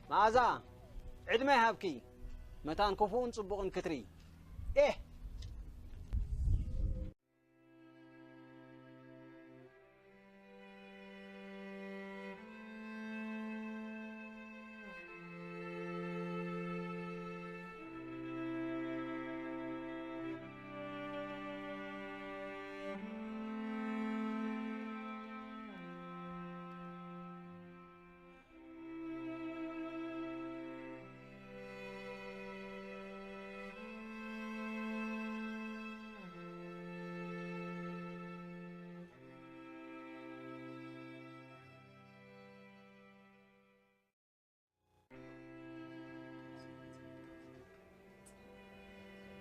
መኣዛ፣ ዕድመ ይሃብኪ፣ መታን ክፉእን ጽቡቕን ክትሪ። ኤህ!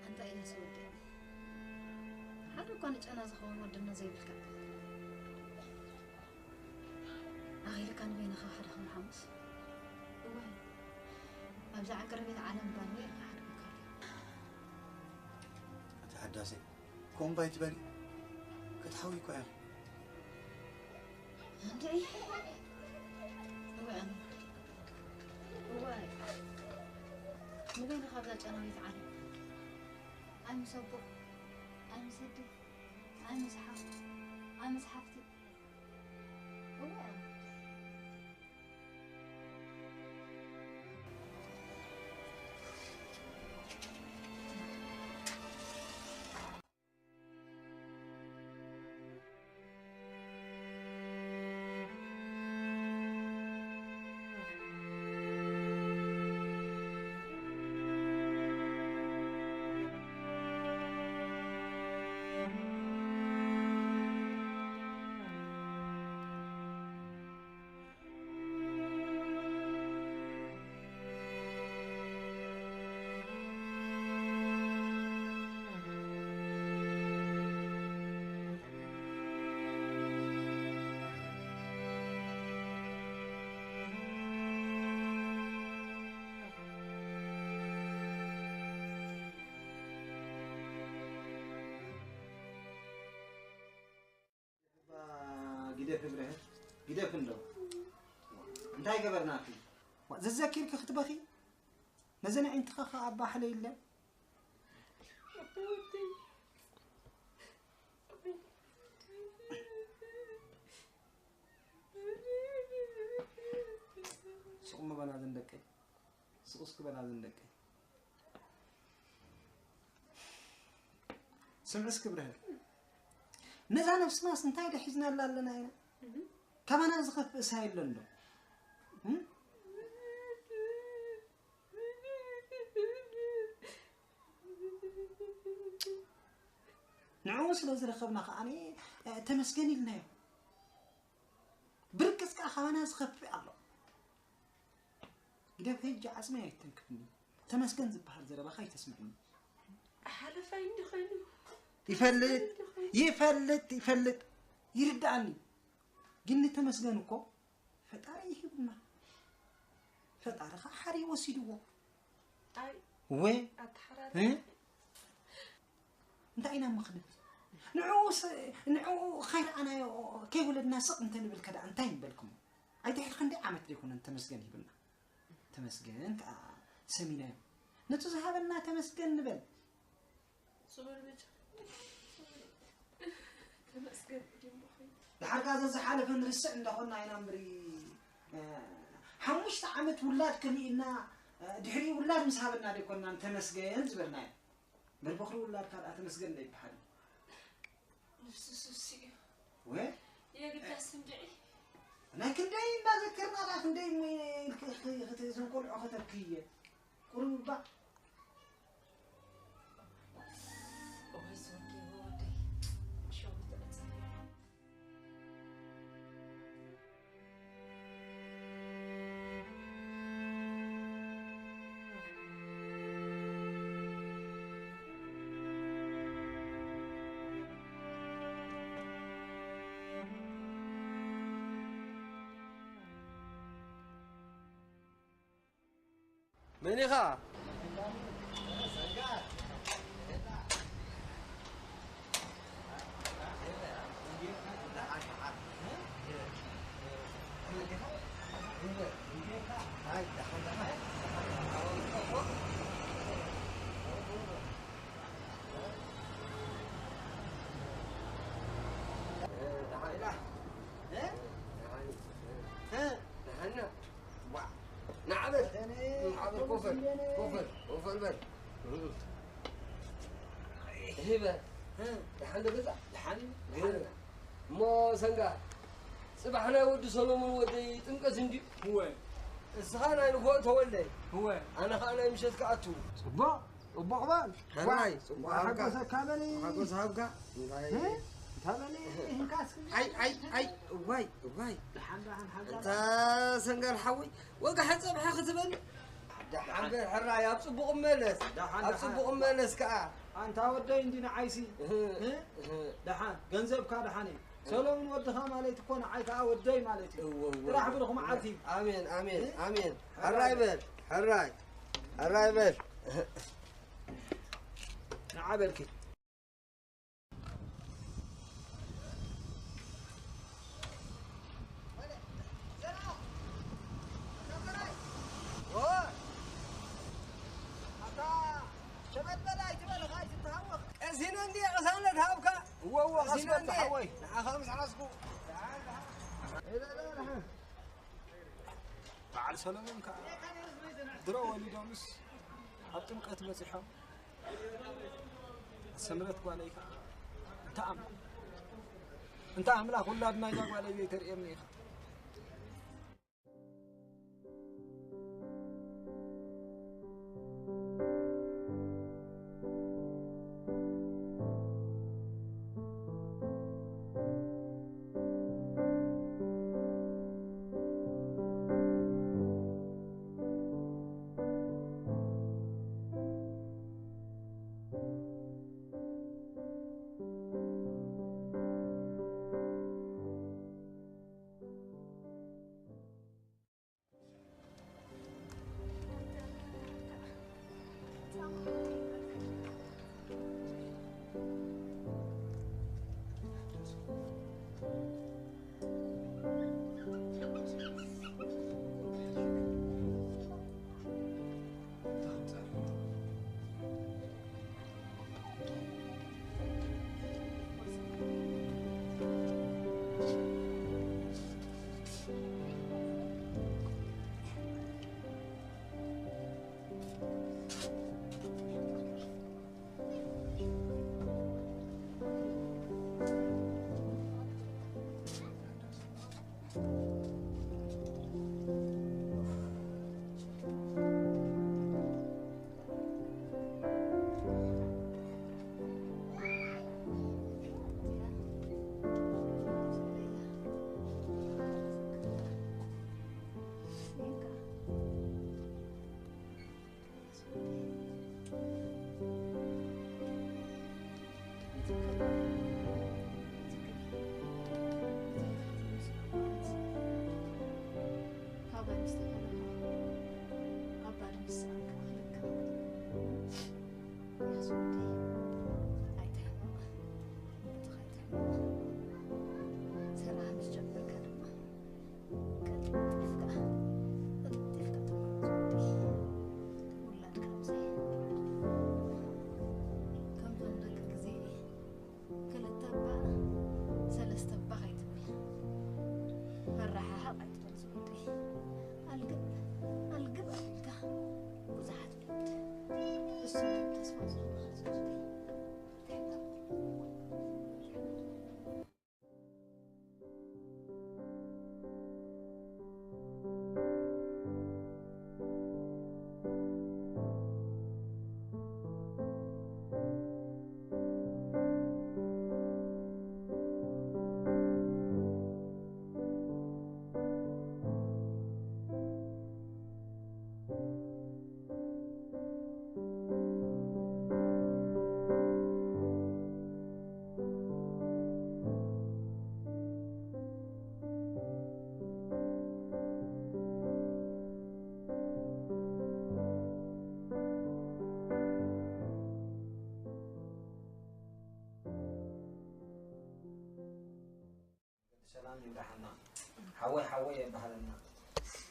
ኣንታ ኢያሱ ወደይ፣ ሓደ እኳ ንጨና ዝኸውን ወድና ዘይብልካ። ኣኺልካ ንበይንኻ ሓደ ከም ሓሙስ። እዋይ፣ ኣብዛ ዕንቅርቢት ዓለም ባዶ ኢኻ ሓድግካ ኣሎ። ኣቲ ሓዳሰይ፣ ኮምባይ ትበሊ? ክትሓዊ እኮ ኢኺ። እንድዒ። እዋይ፣ ኣነ ወደይ። እዋይ። ንበይንኻ ኣብዛ ጨናዊት ዓለም። ኣይ ምስ ኣቦ፣ ኣይ ምስ ኣደ፣ ኣይ ምስ ሓው፣ ኣይ ምስ ሓፍቲ። እዋይ፣ ኣነ ወደይ። እባ ግደፍ እብረህ፣ ግደፍ እንዶ። እንታይ ገበርናኪ? ዋ፣ ዘዘኪርኪ ክትበኺ? ነዘን ኣዒንትኻ ኸኣ ኣባ ሕለይለን። ስቕ ምበላ ዘን ደቀይ። ስቕ እስኪ በላ ዘን ደቀይ። ስምዒ እስኪ ብርሀን። ነዛ ነብስናስ እንታይ ዶ ሒዝናላ ኣለና ኢና? ካባና ዝኸፍእ ሳይ ኣሎ እንዶ? እም? ንዕኡ ስለ ዝረኸብና ከኣ፣ እ፣ ተመስገን ኢልናዮ። ብርቅጽ ከኣ ካባና ዝኸፍእ ኣሎ። ግደፍ፣ ሕጂ ዓጽመይ ኣይትተንክፍኒ። ተመስገን ዝበሃል ዘረባኻ ኣይተስምዕኒ። ሓለፋይ እንዲ ኸይኑ ይፈልጥ፣ እንዲ ኸይኑ። ይፈልጥ፣ ይፈልጥ። ይርድኣኒ። ግን ንተመስገን እኮ ፈጣሪ ይሂብና። ፈጣሪ ኸዓ ሓሪ ወሲድዎ። ኣይ፣ ወ-፣ ኣተሓራሪ። እ? እንታይ ኢና እሞ ክንብል? ንዕኡ ስ-፣ ንዕኡ ከይረኣናዮ፣ ከይወለድና ስቕ እንተንብል ከ ደኣ እንታይ ምበልኩሞ? ኣይተ ክንደይ ዓመት ዘይኮነን ተመስገን ሂብና። ተመስገን ከኣ ሰሚናዮ። ነቲ ዝሃበና ተመስገን ንበል። ጽቡር ብቻ። ተመስገን ድሞ ኾይ። ድሓር ከኣ ዘዝሓለፈ ንርስዕ እንዳኾንና ኢና እምበሪ፣ እ፣ ሓሙሽተ ዓመት ውላድ ከሊእና፣ እ፣ ድሕሪኡ ውላድ ምስ ሃበና ደይኮንና ተመስገን ዝበልናዮ። እምበር በኹሪ ውላድካ ደኣ ተመስገን ዶ ይበሃል? ንሱ ሱሲ እዩ። ወ? የግዳስ እንድዒ። ናይ ክንደይ እንዳዘከርና ደኣ ክንደይ እሞ ኢልኪ ክት-፣ ክት-፣ እዞም ቆልዑ ከተብክይየ። ቁሩብ እባ። እዋይ፣ ዝወደይ ወደይ። ሸዊት ተቐጸለ። መን ኢኻ? ኮፈል፣ ኮፈል፣ ኮፈል በል። ይሄ በል። እ? ደሓን ዶ ገዛ? ደሓን እዩ። ደሓን እዩ። እሞ ሰንጋ፣ ጽባሕ ናይ ወዲ ሰሎሞን ወደይ ጥምቀት እንድዩ። እወ። እስኻ ናይ ንግሆ ተወልደ። እወ። ኣነ ኸኣ ናይ ምሸት ክኣቱ። ጽቡቕ፣ ጽቡቕ በል። ሕራይ፣ ጽቡቕ ሃብካ። ሓጎሰካ በሊ። ሓጎስ ሃብካ። እንታይ? እ? እንታይ በሊ? ይህንካስ? ኣይ፣ ኣይ፣ ኣይ፣ እዋይ፣ እዋይ። ደሓን፣ ደሓን፣ ሓንሳብ። እንታ ሰንጋል ሓወይ፣ ወጋሕ ጸብሐ ክትበል። ደሓን በል ሕራይ፣ ኣብ ጽቡቕ መለስ። ደሓን፣ ኣብ ደሓን። ጽቡቕ መለስ ከኣ። ኣንታ ወደይ እንዲ ንዓይሲ። እህ፣ እ? እህ። ደሓን፣ ገንዘብካ ደሓን እዩ። ሰሎሙን ወድኻ ማለት እኮ ንዓይ ከኣ ወደይ ማለት እዩ። እወ፣ እወ፣ ጥራሕ እወ። ብርኹ መዓልቲ። ኣሜን፣ ኣሜን፣ እ? ኣሜን። ሕራይ በል፣ ሕራይ። ሕራይ በል። ንዓ በልኪ። ቀሲነ እንድየ ቅሳነት ሃብካ። እወ፣ እወ፣ ቀስ ቀሲነ በል እንድየ። ሓወይ። ንዓኻ ምስ ሓዝኩ። በዓል ሰሎሞን ከኣ ድሮ ወሊዶምስ ኣብ ጥምቀት በጺሖም። ሰምረት ጓለይ ከኣ እንተ ኣምላኽ፣ እንተ ኣምላኽ ውላድ ናይዛ ጓለይ ዘይተርእየኒ ኢኻ። ከምዞም ደቂ ግዜ ክልተ እባ ሰለስተ እባ ከይትብል፣ መረሓሓቕ ኣይትበል ዝወደይ። ኣልግብ ኣልግብ ኣቢልካ ብዙሓት ወለድ እሶም ተስፋ ዝህቡ ዝወደይ። ሰላም ይብራሃና። ሓወይ ሓወይ የባህለና።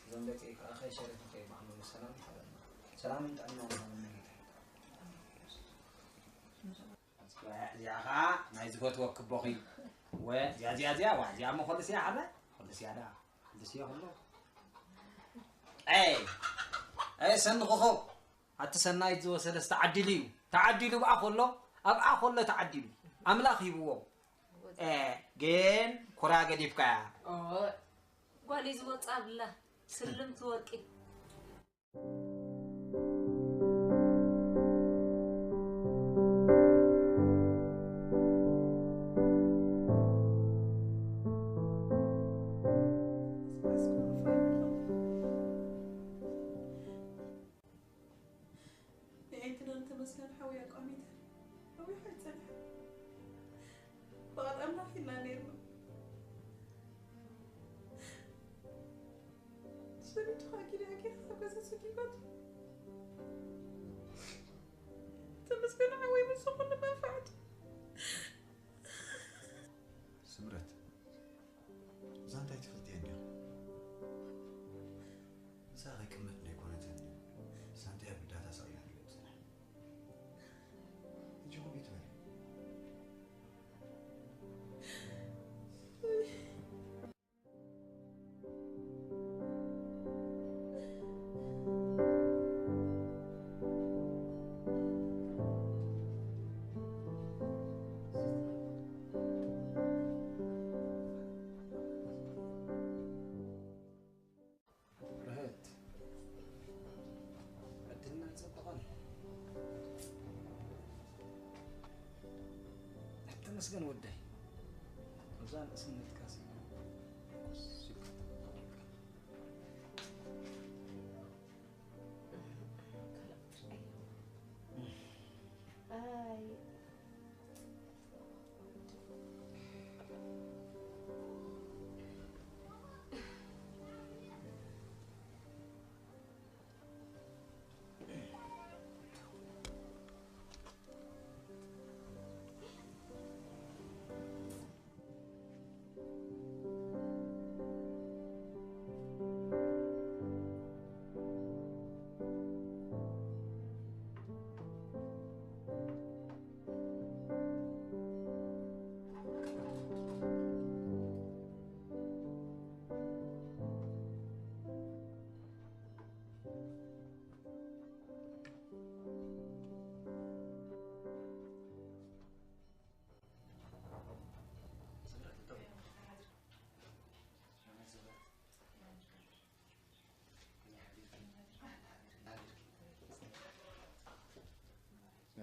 እዞም ደቂ ከኣ ከይሸረቱ ከይባህኑ ሰላም ይሓበና። ሰላምን ጥዕናን ይሃበና ጌታ። እዚኣ ኸዓ ናይ ዝፈትወኪ ቦኺ። ወ፣ እዚኣ፣ እዚኣ፣ እዚኣ፣ ዋ፣ እዚኣ እሞ ኸልስያ ሓረ? ኸልስያ ዳ? ኸልስያ ኸሎ? ኤይ! ኤይ፣ ሰኒ ኮኾብ፣ ኣቲ ሰናይት ዝወሰደስ ተዓዲሉ እዩ። ተዓዲሉ ብኣ ከሎ ኣብኣ ከሎ ተዓዲሉ ኣምላኽ ሂብዎ። ግን ኩራ ገዲፍካያ። ጓል እዩ ዝወፃ ብላ ስልምቲ ወርቂ። ንኤንትናን ተመስገን ሓውያ ቋሚተ ነዊሕ ኣይጸንሐ። ብቓል ኣምላኽ ኢልና ነይርና። ሰሪቱ ሃጊዳ ሃጊዳ ካብ ገዛ ሰጊጓት። ተመስገን ሓወይ ምስ ዝኾነ መንፈዓት። ስምረት፣ እዛ እንታይ ትፈልጥያ እንዲያ? እዛ ከይቅመጥ ዘይኮነትን ሳንቲያ ብዳታ ሳእያ ንሪኦ ዘለና። ሕጂ ኮሜት በል። ርህት ዕድልና ይጸብቐን። ተመስገን ወደይ፣ እዛ ንእስነትካ ሲ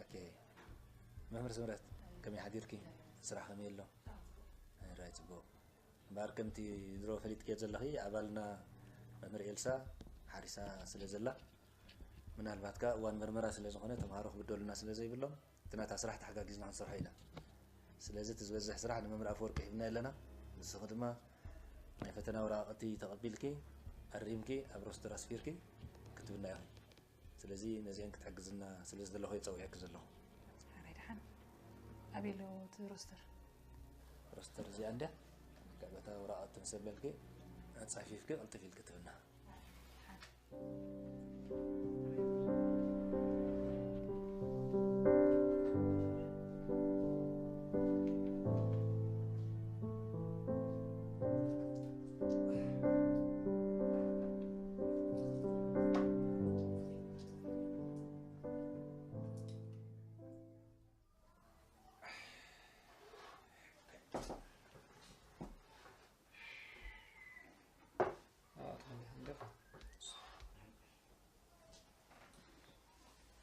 ኦኬ። መምህር ስምረት፣ ከመይ ሓዲርኪ? ስራሕ ከመይ ኣሎ? ራይ፣ ጽቡቕ። እምበኣር ከምቲ ድሮ ፈሊጥክዮ ዘለኺ ኣባልና መምህር ኤልሳ ሓሪሳ ስለ ዘላ፣ ምናልባት ከኣ እዋን መርመራ ስለ ዝኾነ ተምሃሮ ክብደሉና ስለ ዘይብሎም፣ እቲ ናታ ስራሕ ተሓጋጊዝና ክንሰርሖ ኢና። ስለዚ እቲ ዝበዝሕ ስራሕ ንመምህር ኣፈወርቂ ሂብና ኣለና። ንስኺ ድማ ናይ ፈተና ወረቓቕቲ ተቐቢልኪ፣ ኣሪምኪ፣ ኣብ ሮስተር ኣስፊርኪ ክትብና ኢኺ። ስለዚ ነዚአን ክትሕግዝና ስለ ዝደለኹ እየ ጸዊዐኪ ዘለኹ። ሓራይ ደሓን። ኣበይ ኣሎ እቲ ሮስተር? ሮስተር እዚኣ እንድያ። በታ ወረቐት ምስ ኣበልኪ፣ ኣጻፊፍኪ ቅልጥፍ ኢልኪ ትብና።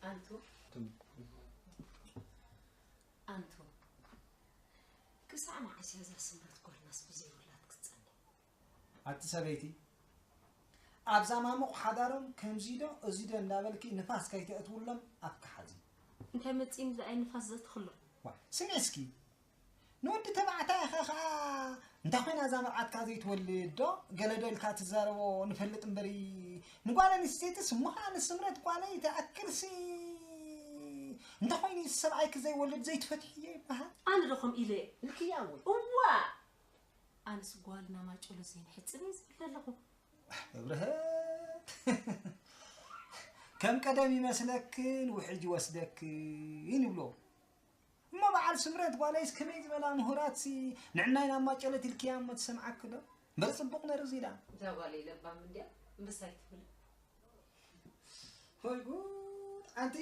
ኣንቱ፣ ኣንቱ፣ ክሳዕ መዓስ እያ እዛ ስምረት ጓልናስ ብዘይ ውላድ ክትጸንሕ? ኣቲ ሰበይቲ፣ ኣብዛ ማሙቕ ሓዳሮም ከምዚ ዶ እዚ ዶ እንዳበልኪ ንፋስ ከይተእትውሎም ኣፍኪ ሓዚ። እንታይ መጺእኒ ደኣ ንፋስ ዘትኽሎም? ዋ፣ ስምዒ እስኪ፣ ንወዲ ተባዕታይ ኢኻ ኸኣ እንታይ ኮይና እዛ መርዓትካ ዘይትወልድ ዶ? ገለ ዶ ኢልካ ትዛረቦ ንፈልጥ እምበሪ፣ ንጓል ኣንስተይትስ እሞ ኸኣ ንስምረት ጓለይ ትኣክልሲ እንታይ ኮይኑ ሰብኣይኪ ዘይወልድ ዘይትፈትሕዮ ይበሃል? ኣነ ዶ ከምኡ ኢለ? ኢልክያ ወይ? እዋ! ኣነስ ጓልና ማጨሎ ዘይንሕጽብ እየ ዝብል ዘለኹ። እብርሀት፣ ከም ቀደም ይመስለክን ውሕጅ ይወስደክን ይብሎ። እሞ በዓል ስምረት ጓለይስ ከመይ ዝበላ ምሁራትሲ ንዕናይ ናብ ማጨሎት ኢልክያ እሞ ትሰምዓኪ ዶ? እምበር ጽቡቕ ነይሩ እዚ ኢላ። እዛ ጓለይ ለባም እንድያ፣ እምብሳ ኣይትብል። ወይ ጉድ! ኣንቲ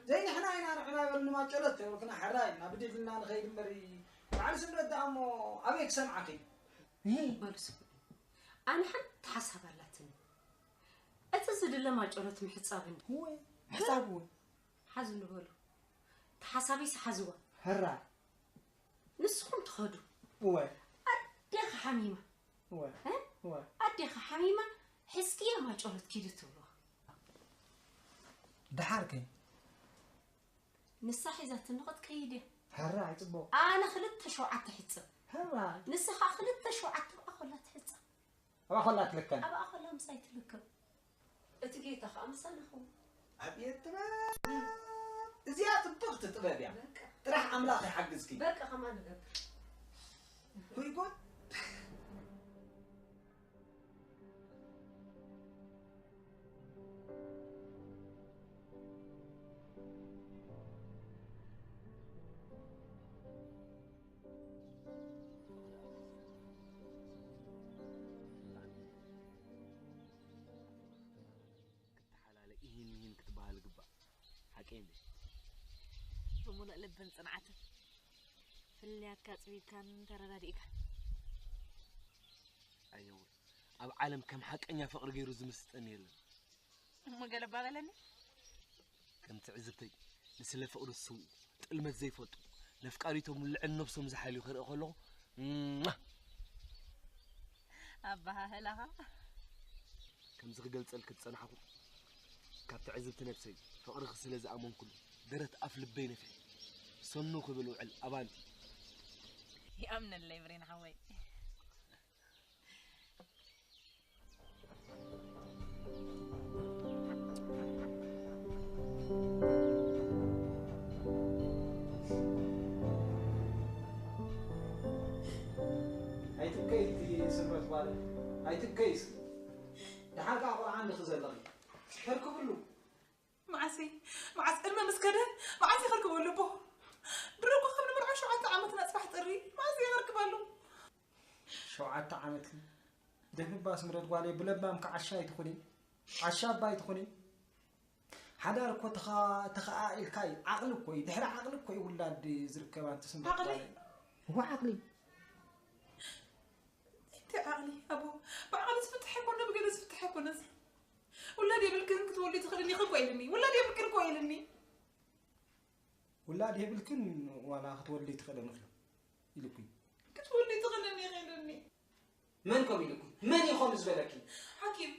ዘይንሕና ኢና ንሕና በልኒ ማጨሎት ተብልክና ሕራይ ኢና ብድልና ንኸይድ እምበር፣ በዓል ስምረት ደኣ እሞ ኣበይ ክሰምዓኺ? በሉ ስምዑ፣ ኣነ ሓንቲ ሓሳብ ኣላትኒ። እቲ ዝድለ ማጨሎት ምሕጻብ እንዲ። እወ፣ ምሕጻብ እወ። ሓዙ ንበሉ። ተሓሳቢስ ሓዝዋ። ሕራይ። ንስኹም ትኸዱ። እወ። ኣዴኻ ሓሚማ። እወ። እ? እወ። ኣዴኻ ሓሚማ፣ ሕዝክያ ማጨሎት ኪዱ ትብልዋ። ደሓር ከ? ንሳ ሒዛትኒ ክትከይድ እያ። ሕራይ ጽቡቕ። ኣነ ክልተ ሸውዓተ ሕጽብ። ሕራይ። ንስኻ ክልተ ሸውዓተ ኣብኣ ኮላ ትሕጸብ። ኣብኣ ኮላ ትልከም። ኣብኣ ኮላ ምሳይ ትልከም። እቲ ጌታ ኸኣ ምሳና ኸውን። ኣብየት ጥበብ! እዚኣ ጽብቕቲ ጥበብ እያ። በቃ። ጥራሕ ኣምላኽ ይሓግዝኪ። በቃ፣ ከማን ንገብር። ወይ ጉድ! ክትሓላለ ኢሂን ሚሂን ክትበሃል ግባእ። ሓቀይ እንዴ? ብምሉእ ልብን ጽንዓትን ፍልልያትካ ኣጽቢብካን ተረዳዲእካን። ኣየወ፣ ኣብ ዓለም ከም ሓቀኛ ፍቕሪ ገይሩ ዝምስጠኒ የለን። እሞ ገለባ በለኒ። ከም ትዕዝብተይ፣ ንስለ ፍቕሪ ዝስውኡ፣ ጥልመት ዘይፈልጡ፣ ነፍቃሪቶም ልዕሊ ነብሶም ዝሓልዩ ክርኢ ከለኹ፣ እማ! ኣበሃህላኻ። ከምዚ ክገልጸልኪ ዝጸናሕኩ፣ ካብ ትዕዝብቲ ነብሰይ፣ ፍቕርኺ ስለ ዝኣመንኩሉ፣ ደረት ኣፍ ልበይ ነፊሐ፣ ሰኑ ክብል ውዕል፣ ኣባንቲ። ይኣምነለይ ብሬን ሓወይ። ኣይትብከይ እቲ ስምረት ጓል፣ ኣይትብከይ እስኪ። ደሓር ከኣ ቆልዓ ኣለኺ ዘለኺ። ከርክብሉ። መዓስ፣ መዓስ ዕድመ ምስ ከደ፣ መዓስ ይኸርክቦ ኣለቦ? ድሮ እኮ ከም ንምርዖ ሸውዓተ ዓመትና ጽባሕ ጥሪ፣ መዓስ የኸርክባሉ? ሸውዓተ ዓመትኪ? ደብባ ስምረት ጓለይ፣ ብለባምኪ ዓሻ ኣይትኹኒ። ዓሻ እባ ኣይትኹኒ። ሓዳር እኮ ተኻ-፣ ተኸኣኢልካ እዩ። ዓቕሊ እኮ እዩ። ድሕሪ ዓቕሊ እኮ እዩ ውላድ ዝርከብ ኣንቲ ስምረት ዓቕሊ? ጓለይ። እዋ ዓቕሊ። እንታይ ዓቕሊ ኣቦ? ብዓቕሊ ዝፍታሕ ኣይኮነ፣ ብገለ ዝፍታሕ ኣይኮነስ። ውላድ የብልክን ክትወልዲ ትኽእልን ኢኺ እኮ ኢልኒ። ውላድ የብልክን እኮ ኢልኒ። ውላድ የብልክን ዋላ ክትወልዲ ትኽእልን ኢኺ ኢልኩኝ። ክትወልዲ ትኽእልን ኢኺ ኢልኒ። መን ከም ኢልኩም? መን እዩ ከምኡ ዝበለኪ? ሓኪም።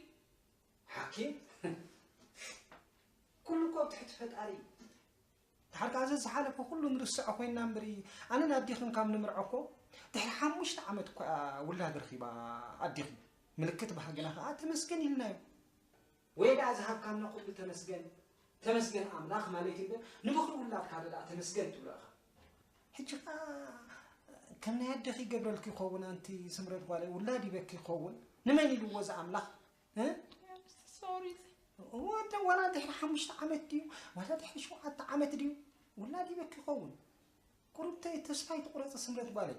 ሓኪም? ኩሉ እኮ ኣብ ትሕቲ ፈጣሪ እዩ። ድሓር ከኣ እዚ ዝሓለፈ ኩሉ ንርስዖ ኮይንና እምበሪ፣ ኣነን ኣዴኽን ካብ ንምርዖ እኮ ድሕሪ ሓሙሽተ ዓመት እኮ እያ ውላድ ረኺባ ኣዴኺ። ምልክት ባህግና ከኣ ተመስገን ኢልናዮ። ወይ ደኣ ዝሃብካና ኩሉ ተመስገን፣ ተመስገን ኣምላኽ ማለት እዩ እምበር፣ ንበኹሪ ውላድካ ዶ ደኣ ተመስገን ትብሎ ኢኻ? ሕጂ ኸኣ ከም ናይ ኣዴኺ ይገብረልኪ ይኸውን፣ ኣንቲ ስምረት ጓለይ፣ ውላድ ይበኪ ይኸውን። ንመን ኢልዎ እዚ ኣምላኽ? እ? ሶሪ። ወደ ዋላ ድሕሪ ሓሙሽተ ዓመት ድዩ? ዋላ ድሕሪ ሸውዓተ ዓመት ድዩ? ውላድ ይበኪ ይኸውን። ቁሩብ ተ-፣ ተስፋ ኣይትቑረጺ ስምረት ጓለይ።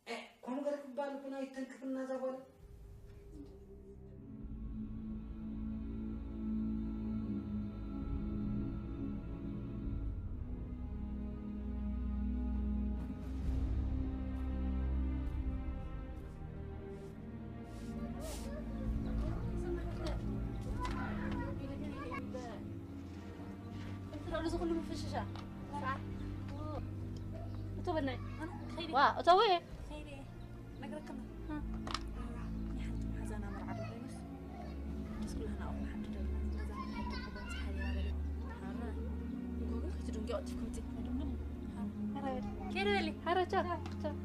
ኤህ፣ ከምኡ ገለ ክባል እኮ ኣይተንክፍና እዛ ጓል። ትረሉ ዝኹሉ ምፍሽሻ። እቶ በናይ። ከይዲ። ዋ፣ እቶ ወይ? ከይዲ። ነግረክና። እ። ናይ ሓንቲ መሓዛና መርዓ ዶ ኮይኑስ? ደስ ኩላህና ኣኹ ሓንቲ ዶ ነዛ ናይ ሓንቲ ኩባን ዝሓየራ በለ። ሓራ። ንጎግል ክትድንቂ ቀልጢፍኩም እቲ። ሓራ። ከይዲ በሊ። ሓራ፣ ቻው። ቻው።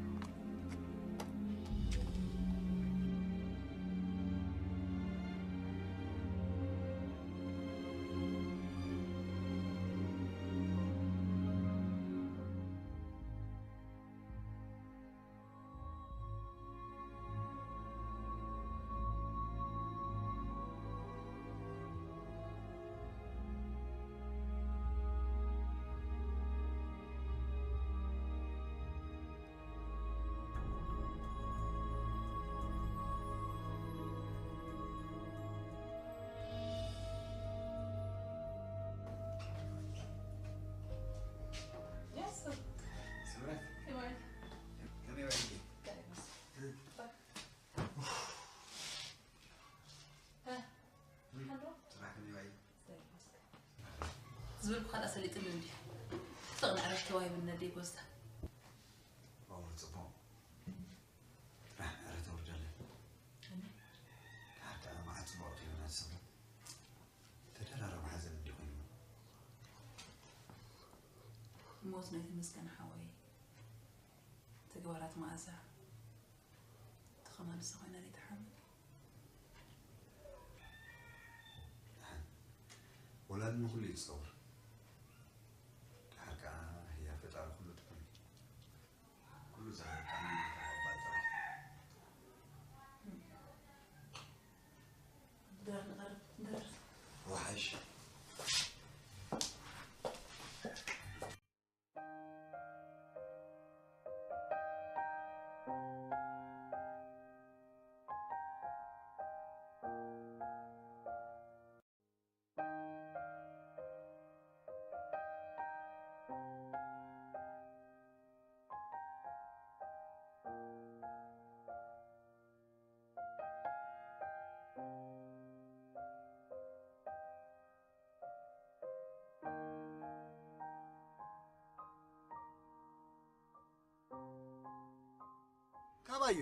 ዝበልኩኻ ደኣ ሰሊጥኒ እንድዩ። ጽቕኒ ዕረፍቲ ተዋሂብኒ ነደይ ጎዝታ። ኦ፣ ጽቡቕ። ጥራሕ ዕረ ተውርደለይ። ድሓር ከኣ መዓት ጽቡቕ ርኢና ዝሰምዕ። ተደራረበ ሓዘን እንድዩ ኮይኑ። ሞት ናይ ተመስገን ሓወይ፣ ተግባራት መኣዛ፣ ተኸማንሳ ኮይና ዘይትሓምል። ደሓን። ወላዲ ንኹሉ እዩ ዝጸውር። ደሓር ከኣ ህያብ ፈጣሪ ኩሉ ጥዑም እዩ። ኩሉ ዝሃበካ ኣምላኽ ይባል ጥራሕ። ደር ንቐርብ፣ ደር። ወሓሽ። ካባዩ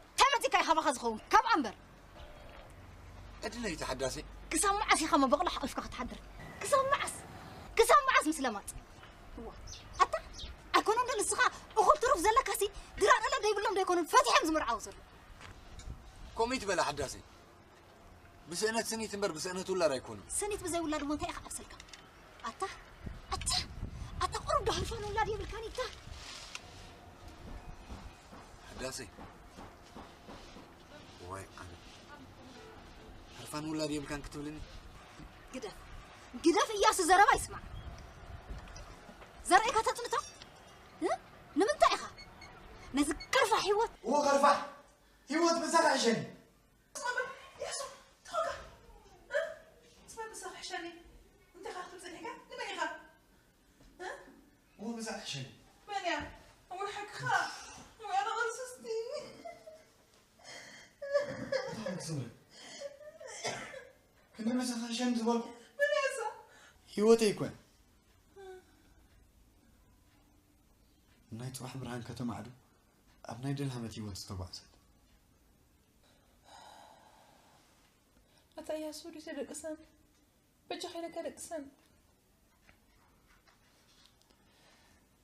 እንታይ መጺካ ኢኻ ባኻ ዝኸውን? ካብ ኣንበር። ዕድለይ ተሓዳሲ። ክሳብ መዓስ ኢኻ መበቕሎ ሓቒፍካ ክትሓድር? ክሳብ መዓስ? ክሳብ መዓስ ምስ ለማጽ? እዋ፣ ኣታ፣ ኣይኮነን ዶ ንስኻ እኹል ትሩፍ ዘለካሲ፣ ድራር ቀለብ ዘይብሎም ዶ ኣይኮኑን ፈቲሖም ዝምርዓው ዘለዉ? ከምኡ ይትበላ ሓዳሲ። ብስእነት ስኒት እምበር ብስእነት ውላድ ኣይኮኑን። ስኒት ብዘይ ውላድ እሞ እንታይ ኢኻ ዓብሰልካ? ኣታ፣ ኣታ፣ ኣታ ቁሩብ ዶ ሃልፋን ውላድ የብልካን ኢልካ? ሓዳሲ። ወይ ኣነ። ሃርፋን ውላድ የብልካን ክትብልኒ? ግደፍ። ግደፍ እያሱ ዘረባ ይስማዕ። ዘርእካ ተጽንቶ? እ? ንምንታይ ኢኻ? ነዚ ከርፋሕ ህይወት እዎ ከርፋሕ ህይወት ብዛት ኣይሸኒ። ስማዕ በል፣ እያሱ፣ ተውካ። እ? ስማዕ፣ ብዛት ኣይሸኒ። እንታይ ኢኻ ክትብል ጸኒሕካ? ንመን ኢኻ? እ? እዎ ብዛት ኣይሸኒ። መን እያ? እሞ ሓቅኻ። ወይ ኣነ ቅርስስቲ። እንታይ ክስምዕ? ክንዲ ምሳኻ ሸን ዝበልኩ? መን እያ እሳ? ህይወተይ እኮ እያ። ናይ ጽባሕ ብርሃን ከተማዕዱ ኣብ ናይ ደልሃመት ህይወት ዝተጓዕዘት። ኣታ እያሱ፣ ዲሰ ደቅሰን? በጃኻ ኢለካ ደቅሰን።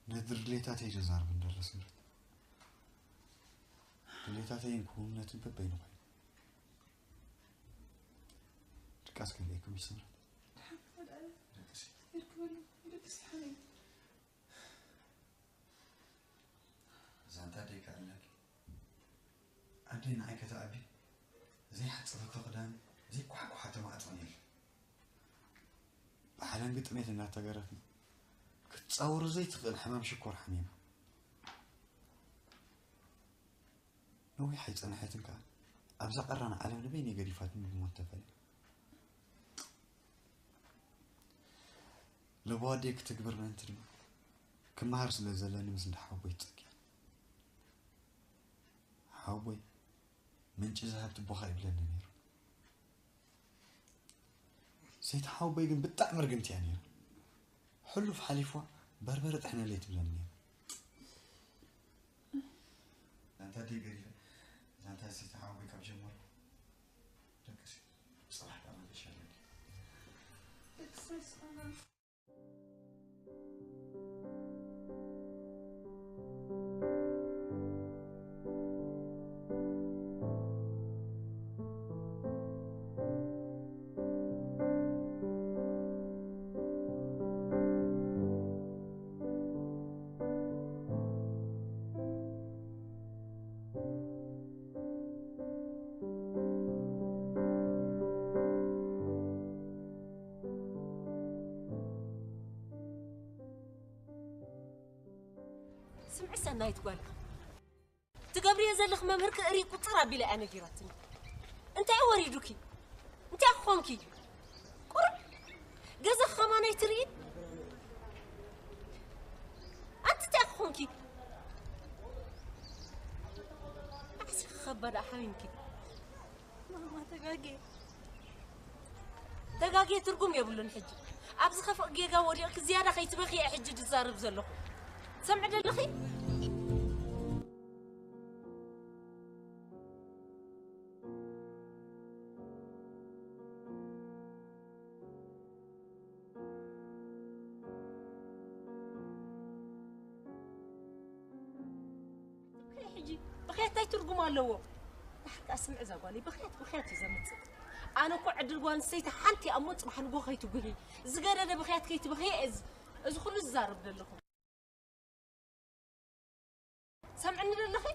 ነቲ ድሌታተይ ተዛርብ እንደሎ ስምረት። ድሌታተይን ክውንነትን በበይኑ ኮይኑ። ድቃስ ከልእኩም እዩ ስምረት። ደቅሲ። ይርክበሉ፣ ደቅሲ ሓለይ። ዛንታ ደይከኣልናኪ። ኣደይ ንዓይ ከተኣቢ ዘይሓጸበቶ ክዳን፣ ዘይኳሕኳሓቶ ማዕጾን የለን። ብሓለንጊ ጥሜት እናተገረፍና፣ ክትጻወሮ ዘይትኽእል ሕማም ሽኮር ሓሚማ። ነዊሕ ኣይጸንሐትን ከኣ፣ ኣብዛ ቀራን ዓለም ንበይነይ ገዲፋትኒ ብሞት ተፈልያ። ለበዋ ኣደይ ክትግብር ምእንቲ ድማ፣ ክመሃር ስለ ዘለኒ ምስ እንዳ ሓወቦይ ተጸጊዐ። ሓወቦይ፣ ምንጪ ዝሃብቲ ኣቦኻ ይብለኒ ነይሩ። ሰይቲ ሓወቦይ ግን ብጣዕሚ ርግምቲ እያ ነይራ። ሕሉፍ ሓሊፍዋ በርበረ ጥሕነለይ ትብለኒ ነይራ። ዛንታ ኣደይ ገዲፈ፣ ዛንታ ሰይቲ ሓወቦይ ካብ ጀመርኩ፣ ደቅሲ፣ ጽባሕ ከኣ መልሻ ኣለኒ። ስምዒ ሰናይት ጓል፣ ትገብርዮ ዘለኺ መምህር ክእሪ ቁጽር ኣቢላ እያ ነጊራትኒ። እንታይ እዩ ወሪዱኪ? እንታይ ክኾንኪ? ቁሩብ ገዛ ከማን ኣይትርኢ? ኣንቲ እንታይ ክኾንኪ? ኣዕሲ ክኸባ ደኣ ሓሚምኪ። ማማ ተጋጌ። ተጋጌ ትርጉም የብሉን ሕጂ። ኣብዚ ከፍቕ ጌጋ ወዲቕኪ ዝያዳ ከይትበኽየ ሕጂ ድዛረብ ዘለኹ። ሰምዕ ደለኺ? ሕጂ ብኽያት እንታይ ትርጉም ኣለዎ? ብሓቂ ስምዒ እዛ ጓለይ ብኽያት ብኽያት እዩ ዘምፅእ። ኣነ እኮ ዕድል ጓል ኣንስተይቲ ሓንቲ እያ እሞ ፅባሕ ንጎ ከይትጉሂ ዝገደደ ብኽያት ከይትበኽየ እዚ እዚ ኩሉ ዝዛረብ ዘለኹ። ሰምዕኒ ደለኺ?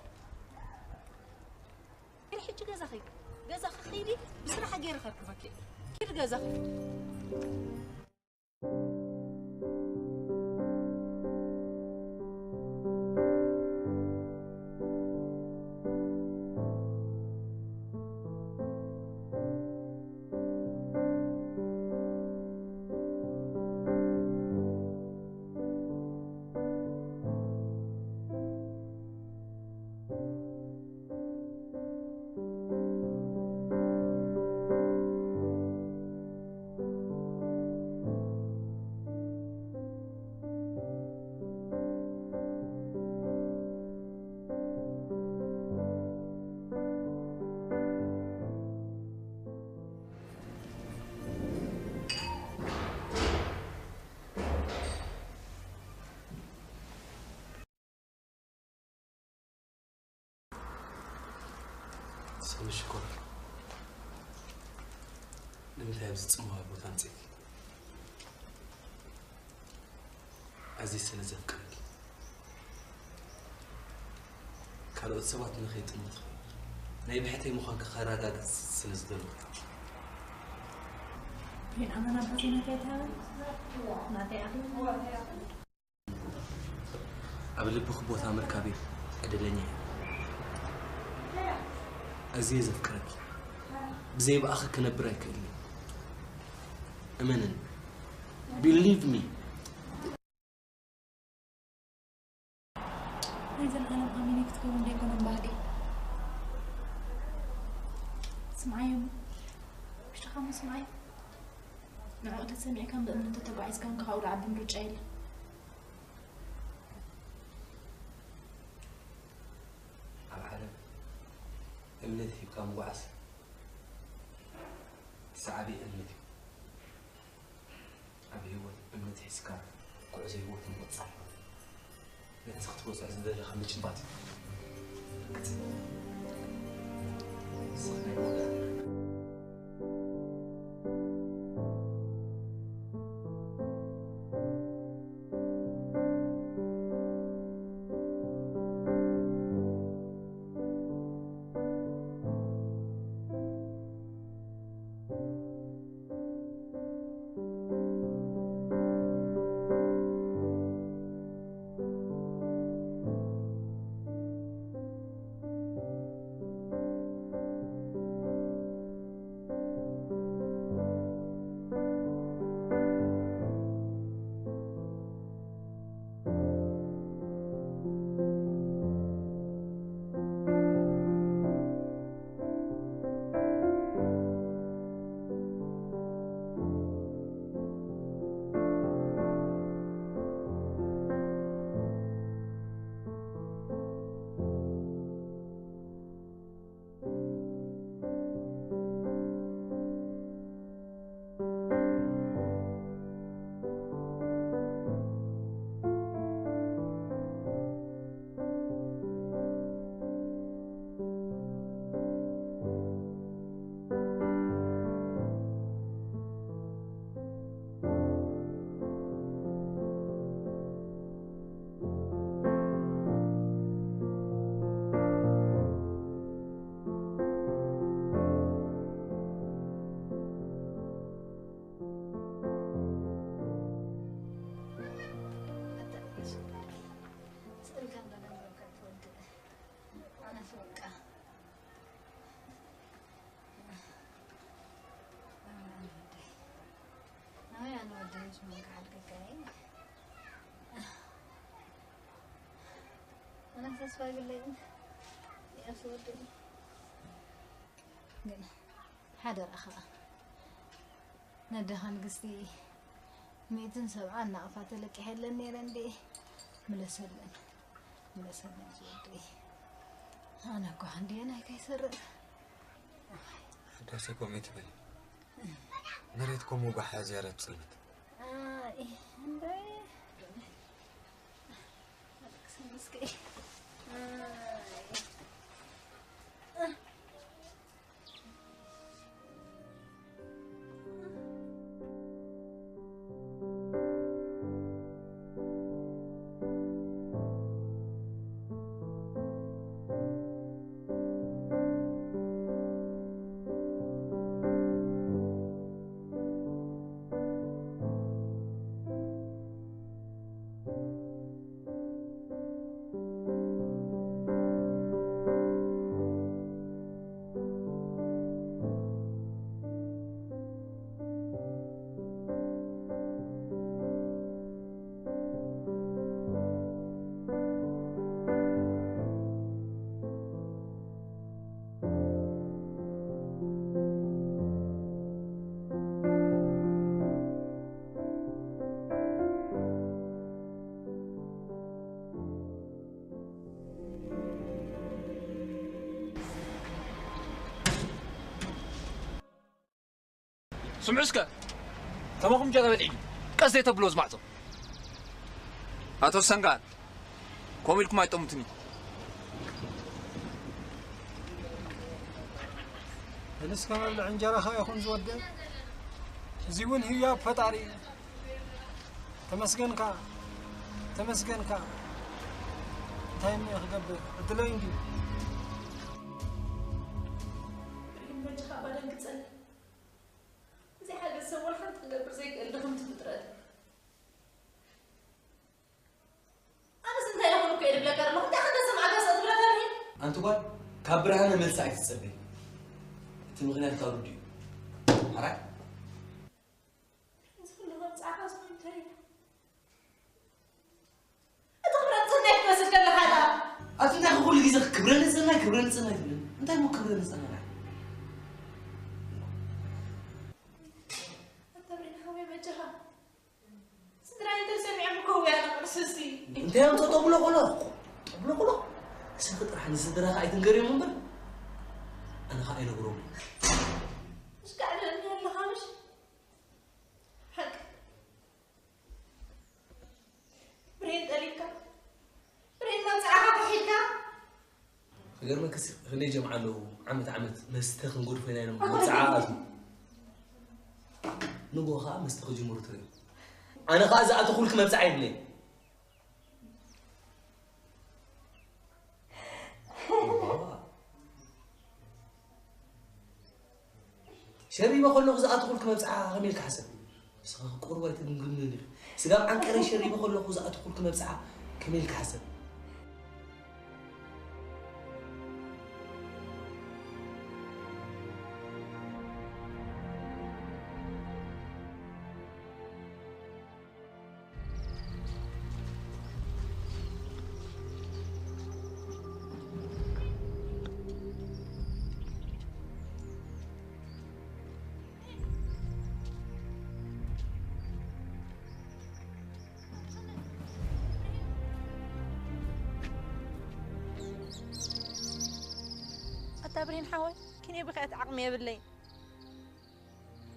ግን ሕጂ ገዛ ኸይዲ ገዛ ኸይዲ ብስራሕ ገይረ ከርክበኪ። ኪድ ገዛ ኸይዲ። ሰኒ ሽኮር፣ ንምንታይ ኣብዚ ጽምዋ ቦታ ኣምጺእኪ? ኣዝየ ስለ ዘፍቅረኪ፣ ካልኦት ሰባት ንኸይጥምትኺ፣ ናይ ብሕተይ ምዃንኪ ከረጋግጽ ስለ ዝደለኹ። ግን ኣመና ኣባቴ ናተይ ኣይትሃበኒ። ናተይ ኣኽሊ ኣብ ልብኺ ቦታ ምርካበይ ዕድለኛ እየ። ኣዝየ ዘፍቅረኪ። ብዘይ ብኣኺ ክነብር ኣይክእልን እየ። እመንኒ። Believe me። ናይ ዘለኣለም ኣሚነ ክትከውን ደይኮነን ባህገይ። ስምዓዮ እሞ፣ ውሽጥኻ እሞ ስምዓዮ። ንዕኡ ተሰሚዕካን ብእምነት ተተጓዒዝካን ካብኡ ዝዓቢ ምርጫ የለን። ኣብ ዓለም እምነት ሂብካ ምጉዓዝ ዝዓበየ እምነት እዩ። ኣብ ህይወት እምነት ሒዝካ ጉዕዞ ህይወት ምቕጻል፣ ነቲ ክትበጽሖ ዝደለኻ ምጭባጥ እዩ። ርግጽ። ንስኻ ናይ መወዳእታ ኢኻ። ስእልካ እንዳነበርካ ትወድእ። ኣነ ፍርቃ። ኣነ ወደይ። ኣነ ወደይ። ኣነ ወደይ። ሽሞን ክሓልከካ እየ። ኣነ ተስፋ ይብለይን። የእሱ ወደይ። ግን ሓደራ ኸኣ ነደኻ ንግስቲ ሚእትን ሰብዓን ናቕፋ ተለቂሐለን ነይረን ድየ? ምለሰለን፣ ምለሰለን ዝወደይ። ኣነ እኮ ክንድየናይ ከይሰርቕ። ሕዳሴ እኮ ሚእቲ በል። መሬት እኮ መጓሓ ዝያዳ ትጽልምት። ኣይ፣ እንዶይ። ኣልቅስ ምስኪ። ኣይ። ስምዑ እስከ፣ ከማኹም ጀራ በልዒ፣ ቀስ ዘይተብሎ ዝማዕጾ። ኣቶ ሰንጋል፣ ከምኡ ኢልኩም ኣይጠሙትኒ። ንስከ መብልዕ እንጀራኻ ይኹን ዝወደ፣ እዚ እውን ህያብ ፈጣሪ እዩ። ተመስገንካ፣ ተመስገንካ። እንታይ እሞ ክገብር? ዕድለይ እንድዩ። ብርሂን በጃኻ እባ ደንግጸኒ። እዚ ሓገዝ ሰብ ወላ ሓንቲ ክገብር ዘይክእል ድኽምቲ ፍጥረት። ኣነስ እንታይ ይኹን እኮ እየ ድብለካ ዘለኹ። እንታይ ሓገዝ ሰማዕካ ሰብ ትብለካ ብርሂን? ኣንቲ ጓል፣ ካብ ብርሃነ መልሲ ኣይትጸበይ። እቲ ምኽንያት ካብ ርዱ እዩ። ሓራይ? እዚ ኩሉ መብጽዓኻ ዝኾነ እንታይ እዩ? እቲ ክብረ ንጽህናይ ክትወስድ ከለኻ ደኣ። ኣቲ እንታይ ኩሉ ግዜ ክብረ ንጽህናይ፣ ክብረ ንጽህናይ ትብል? እንታይ እሞ ክብረ ንጽህና? ኣታ ብሬን ሓወይ በጃኻ። ስድራይ እንተሰሚዖም እኮ እውያት ቁርሲ ሲ። እንታይ እዮም ተጠብሎ ቆሎ? ጠብሎ ቆሎ? ስኺ ጥራሕ ንስድራኻ ኣይትንገርዮም እምበር፣ ኣነ ኸኣ ኣይነግሮምን። ምሽ ጋዕ ትብለኒ ኣለኻ ምሽ? ሓቂ። ብሬን ጠሊምካ፣ ብሬን መብጽዓኻ ክሒድካ። ክገርመክስ ክንደይ ጀምዓ ኣለዉ፣ ዓመት ዓመት መስተ ክንገድፎ ኢና ኢሎም መብጽዓ ኣትዩ። ንግሆ ኸኣ መስተ ክጅምሩ ትርእዩ። ኣነ ኸኣ ዝኣተኹልኪ መብጽዓ የብለይን። ሸሪበ ከለኹ ዝኣተኹልኪ መብጽዓ ከመይ ኢልካ ሓሰብ? ንስኻ ቁሩብ ኣይትግምግምን ኢኻ። ስጋብ ዓንቀረ ሸሪበ ከለኹ ዝኣተኹልኪ መብጽዓ ከመይ ኢልካ ሓሰብ? ኣታ ብርሂን ሓወይ፣ ኪንዮ ብኽያት ዓቕሚ የብለይን።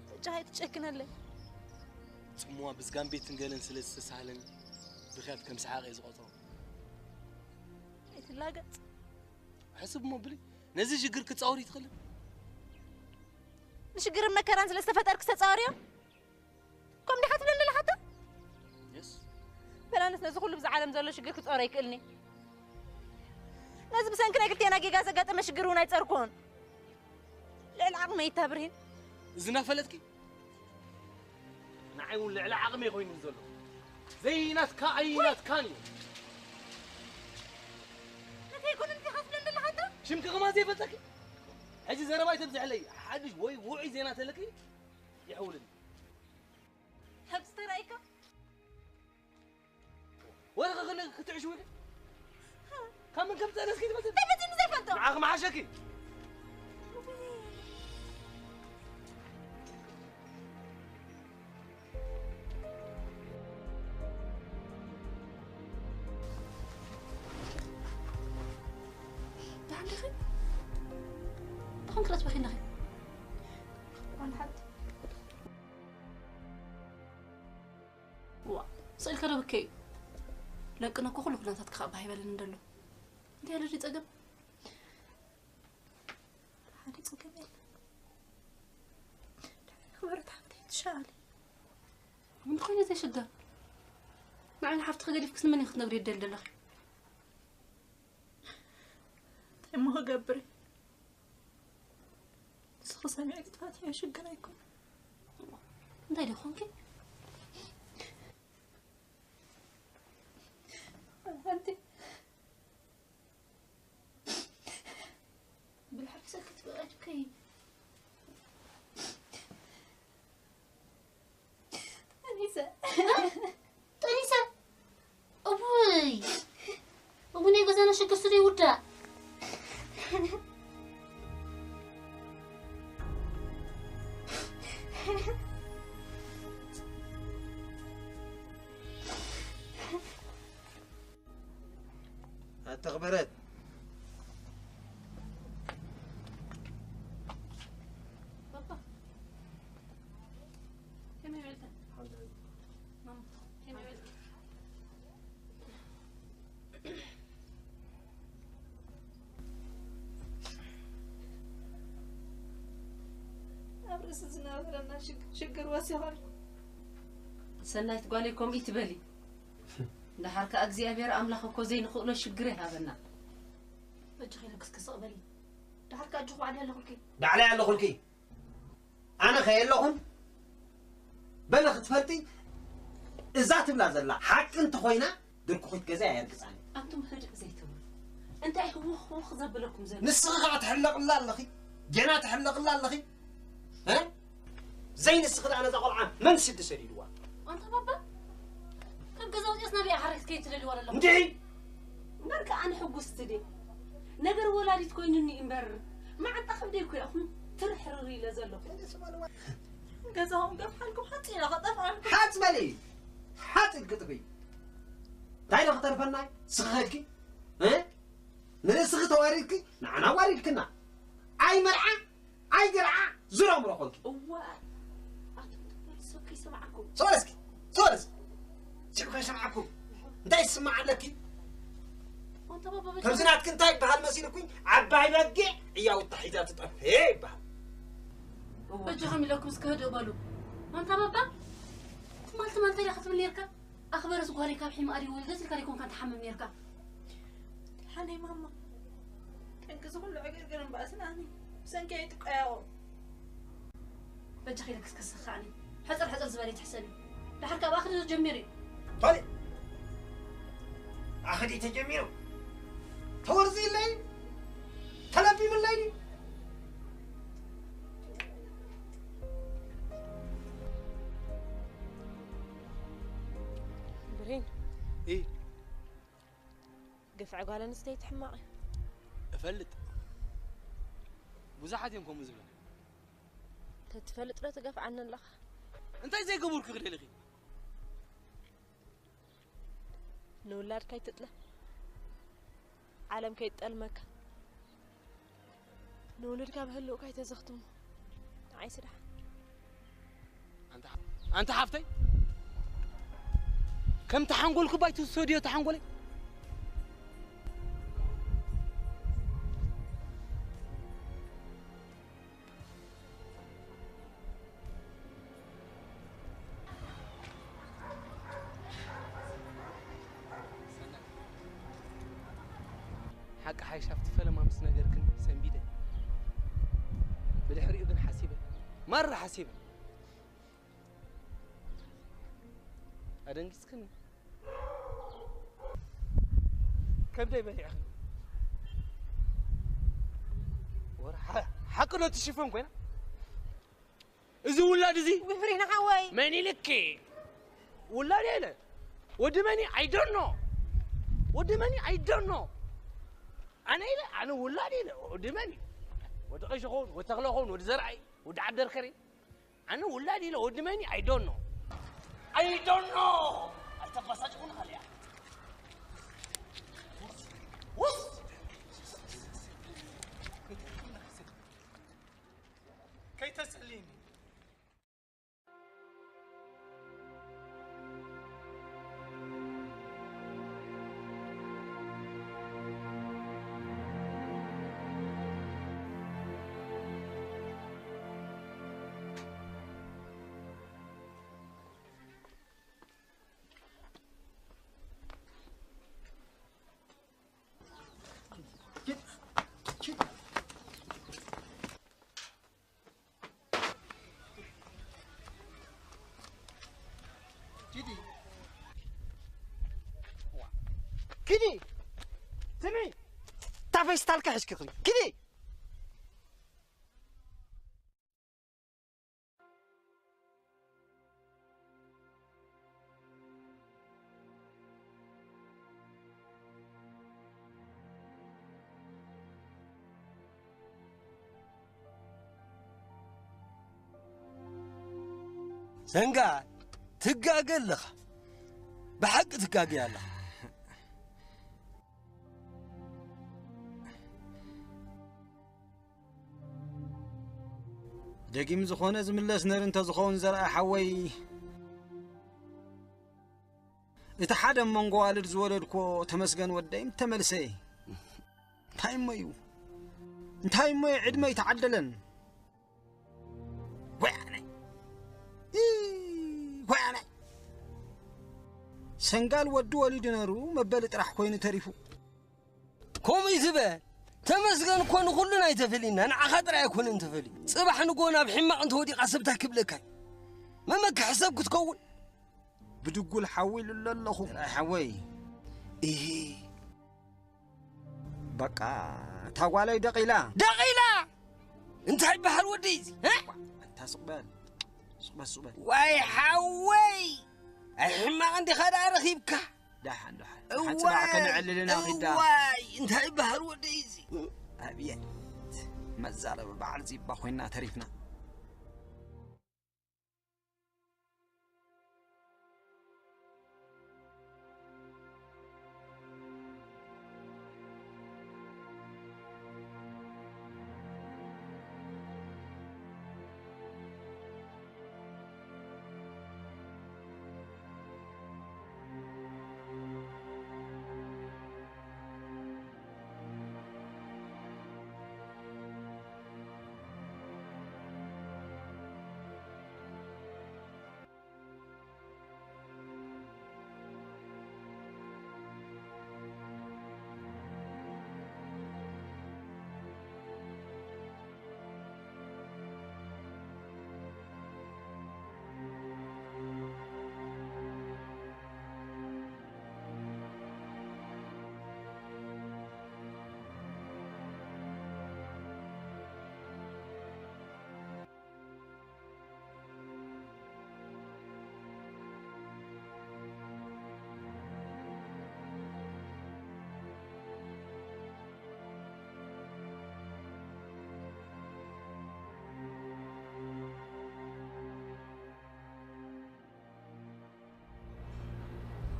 በጃኻ ኣይትጨክነለይ። ጽምዋ ብዝጋን ቤትን ገለን ስለ ዝተሳህለኒ ብኽያት ከም ሰሓቕ እየ ዝቖጽሮ። ኣይትላገጽ። ሕስብ እሞ ብሊ፣ ነዚ ሽግር ክትጻወሪ ትኽእሊ? ንሽግርን መከራን ስለ ዝተፈጠርክ ዝተጻወርዮ? ከም ዲኻ ትብለኒ ዘለኻ ኣታ? የስ። በላንስ ነዚ ኩሉ ብዛ ዓለም ዘሎ ሽግር ክጻወር ኣይክእልኒ። ነዚ ብሰንኪ ናይ ክልቴና ጌጋ ዘጋጠመ ሽግር እውን ኣይጸርኩን። ልዕሊ ዓቕመይ እታ ብርሂን። እዚ እናፈለጥኪ? ንዓይ እውን ልዕሊ ዓቕመይ ኮይኑ ዘሎ። ዘይናትካ ኣይናትካን እዩ። ነተይ ኩሉ እንዲኻ ትብለኒ ዘለኻ ኣንታ? ሽምኪ ከማን ዘይፈልጠኪ? ሕጂ ዘረባ ኣይተብዝሐለይ። ሓድሽ ወይ ውዑይ ዜና ተለኪ ይሕውልኒ። ኣብዚ ተራእይካ? ወረ ከ-፣ ከ-፣ ክትዕሽዊ ኢለ? ካብ መን ከም ዝጸነስኪ ትፈልጢ? እንታይ መጺእኒ ዘይፈልጦ? ንዓኺ መሓሸኪ። ክረትበኺ ኣለኺ። ኣነ ሓንቲ። ዋ፣ ስእልካ ዶ ብከይ እዩ? ለቅነ እኮ ኩሉ ኩነታት ክኸባ ይበለን እንደሎ። እንታይ ኣሎ ድዩ ጸገም? ሓደ ጸገም የለን። ድሕሪ ክብረት ሓፍተይ ትሻኣሊ። እንተኾይኑ ዘይሽገር። ንዓይ ንሓፍትኺ ገዲፍክስ ንመን ኢኺ ክትነግርዮ ትደሊ ዘለኺ? እንታይ እሞ ክገብር እየ? ንስኺ ሰሚዕኪ ትፈትሕዮ ሽግር ኣይኮነን። እንታይ ዶ ኾንኪ? ኣንቲ ብድሕሪ ሰክት በቃ ትከይ። ጠኒሰ። ጠኒሰ። እውይ። እውይ ናይ ገዛና ሸገር ስለ ይውዳእ። ኣተኽበረት። ባባ፣ ከመይ ውዒልካ? ማማ፣ ከመይ ውዒልካ? ኣብ ርእሲ ዝነበረና ሽግ-፣ ሽግር ወሲኸልኩ። ሰናይት ጓለይ፣ ከምኡ ይትበሊ። ደሓር ከኣ እግዚኣብሔር ኣምላኽ እኮ ዘይንኽእሎ ሽግር ይሃበና። በጃኺ ኢለክስ ክስቕ በሊ። ደሓር ከኣ ኣጆኺ ባዕለይ ኣለኹልኪ። ባዕለይ ኣለኹልኪ። ኣነ ከየለኹን በለ ክትፈልጢ፣ እዛ ትብላ ዘላ ሓቂ እንተኾይና፣ ድርኩኺት ገዛ ኣየርግጻኒ። ኣንቱም ህድእ ዘይትብሉ። እንታይ ህውኽ ህውኽ ዘብለኩም ዘሎ? ንስኺ ከኣ ትሕለቕላ ኣለኺ። ጌና ትሕለቕላ ኣለኺ። እ? ዘይንስኺ ደኣ ነዛ ቆልዓ መን ስዲ ሰዲድዋ? ኣንታ ባባ፣ ካብ ገዛ ወፂኦስ ናበይ ሓረግ ከይትደልይዋ ኣለኹም? እንድዒ! እምበር ከኣ ኣነ ሕጉስቲ ድየ? ነገር ወላዲት ኮይኑኒ እምበር፣ መዓንጣ ከብደይ እኮ እየ ኣኹም ትርሕርር ኢለ ዘለኹ። ገዛኹም ገፍሓልኩም ሓፂና ከጠፍኣልኩም። ሓፅ በሊ! ሓፅ ኢልኪ ጥፍኢ። እንታይ ዶ ክተርፈና እዩ? ስኺ ከድኪ? እ? ንርእስኺ ተዋሪድኪ፣ ንዓና ኣዋሪድክና። ኣይ መርዓ፣ ኣይ ገርዓ፣ ዙር ኣእምሮ ኮንኪ። እዋእ፣ ኣቱም ትበሉ ሰብ ከይሰምዓኩም። ሰወር እስኪ፣ ሰወር እስኪ። ስዕብ ከይሰምዓኩም። እንታይ ይስማዕ ኣለኪ? ኣንታ ባባ በጃ-፣ ከምዚ ናትኪ እንታይ ይበሃል መሲልኩኝ? ዓባይ በጊዕ ዕያውታ ሒዛ ትጠፍእ ይበሃል። እወ። በጃኹም ኢለኩም እስከ ህድእ በሉ። ኣንታ ባባ፣ ትማል ትማል እንታይ ኢኻ ትብል ነይርካ? ኣኽበረስ ጓለይ ካብ ሒማ ድዩ ወሊደስ ኢልካ ዶ ኣይኮንካን ትሓምም ነይርካ? ደሓነይ ማማ፣ ጠንቂ እዚ ኩሉ ዕግርግርን ባእስን ኣነ ብሰንኪ እየ ትቀያየሩ። በጃኺ ኢለክስ ከሰኽዓኒ። ሕጽር ሕጽር ዝበለ ይትሕሰቢ። ደሓር ካብ ኣኽዲ ዶ ጀሚሩ እዩ? በሊ። ኣኽዲ ተጀሚሩ። ተወርዚለይ። ተለቢምለይ። ብሬን። እ። ግፍዒ ጓል ኣንስተይቲ ሕማቕ እዩ። እፈልጥ። ብዙሓት እዮም ከምኡ ዝብሉ። ተትፈልጥ ዶ ትገፍዓኒ ኣለኻ? እንታይ ዘይገበርኩ ክደልኺ? ንውላድካ ኣይትጥለ። ዓለም ከይጠልመካ። ንውሉድካ ብህልውካ ኣይተዘኽትሞ። ንዓይ ስራሕ። ኣንታ፣ ኣንታ ሓፍተይ፣ ከም ተሓንጎልኩ ባይ ትውሰድዮ ተሓንጎለይ። ሓቂ ሓይሻ ኣብቲ ፈለማ ምስ ነገርክን ሰንቢደ። ብድሕሪኡ ግን ሓሲበ። ማራ ሓሲበ። ኣደንጊጽክኒ። ከብደይ በሊዕኽኒ። ወረ ሓ-፣ ሓቂ ዶ ትሽፈን ኮይና? እዚ ውላድ እዚ ውፍሪና ሓወይ። መን ኢልኪ? ውላድ ኢለ። ወዲ መን እዩ? I don't know። ወዲ መን እዩ? I don't know። ኣነ ኢለ፣ ኣነ ውላድ ኢለ። ወዲ መን እዩ? ወዲ ቀይሾ ኸውን፣ ወዲ ተኽለ ኸውን፣ ወዲ ዘርኣይ፣ ወዲ ዓብደርከሪም። ኣነ ውላድ ኢለ። ወዲ መን እዩ? I don't know። I don't know። ኣይተባሳጭኹን ኻልያ። ውስ! መለሰልኝ። ኪዲ። ኪዲ። ስሚ። እታ ፌስታልካ ሒዝኪ ኪዲ። ኪዲ። ሰንጋ፣ ትጋገ ኣለኻ። ብሓቂ ትጋገ ኣለኻ። ደጊም ዝኾነ ዝምለስ ነር እንተዝኸውን ዘርኣ ሓወይ፣ እቲ ሓደ መንጎ ዋልድ ዝወለድኮ ተመስገን ወደይ ምተመልሰ። እንታይ እሞ እዩ? እንታይ እሞ እዩ? ዕድመ ይተዓደለን። ወያነ። ኢ፣ ወያነ። ሰንጋል ወዲ ወሊዱ ነሩ መበሊ ጥራሕ ኮይኑ ተሪፉ። ከምኡ ይትበል። ተመስገን እኮ ንኹሉን ኣይተፈልዩና፣ ንዓኻ ጥራይ ኣይኮነን ተፈልዩ። ጽባሕ ንጎ ናብ ሕማቕ እንተወዲቓ ሰብ እንታይ ክብለካ እዩ? መመኪ ሕሰብ ክትከውን። ብድጉል ሓዊ ኢሉ ኣሎ ኣለኹ። ጥራይ ሓወይ። እሂ። በቃ፣ እታ ጓለይ ደቒላ። ደቒላ? እንታይ ይበሃል ወደይ እዚ? እ? ኣንታ ስቕ በል። ስቕ በል፣ ስቕ በል። ዋይ ሓወይ! ኣይ ሕማቕ እንዲኻ ደኣ ረኺብካ። ደሓን፣ ደሓን። ደሓን ጽባሕ እዋይ፣ ከነዕልልና ኺዳ። እዋይ፣ እንታይ ይበሃል ወደይ እዚ? ኣብየት፣ መዛረቢ በዓል ዚባ ኮይና ተሪፍና።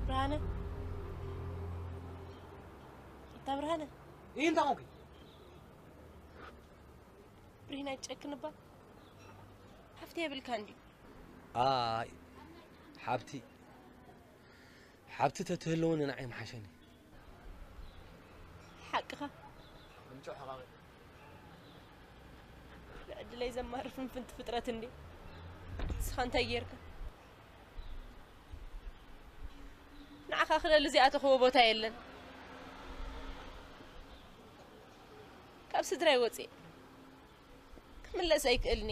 ብርሃነ፣ ኣታ ብርሃነ። ይህ እንታይ ኾንኩ? ብርሂን ኣይትጨክን እባ። ሓፍቲ የብልካን ድዩ? ኣይ፣ ሓብቲ፣ ሓብቲ ተትህልውኒ ንዓይ ምሓሸኒ። ሓቅኻ። ምንጮ ሕቓቒ። ንዕድለይ ዘማሪ ፍንፍንቲ ፍጥረት እንዴ። ንስኻ እንታይ ጌርካ? ንዓኻ ክደሊ እዚኣተኽዎ ቦታ የለን። ካብ ስድራይ ወፅየ ክምለስ ኣይክእልኒ።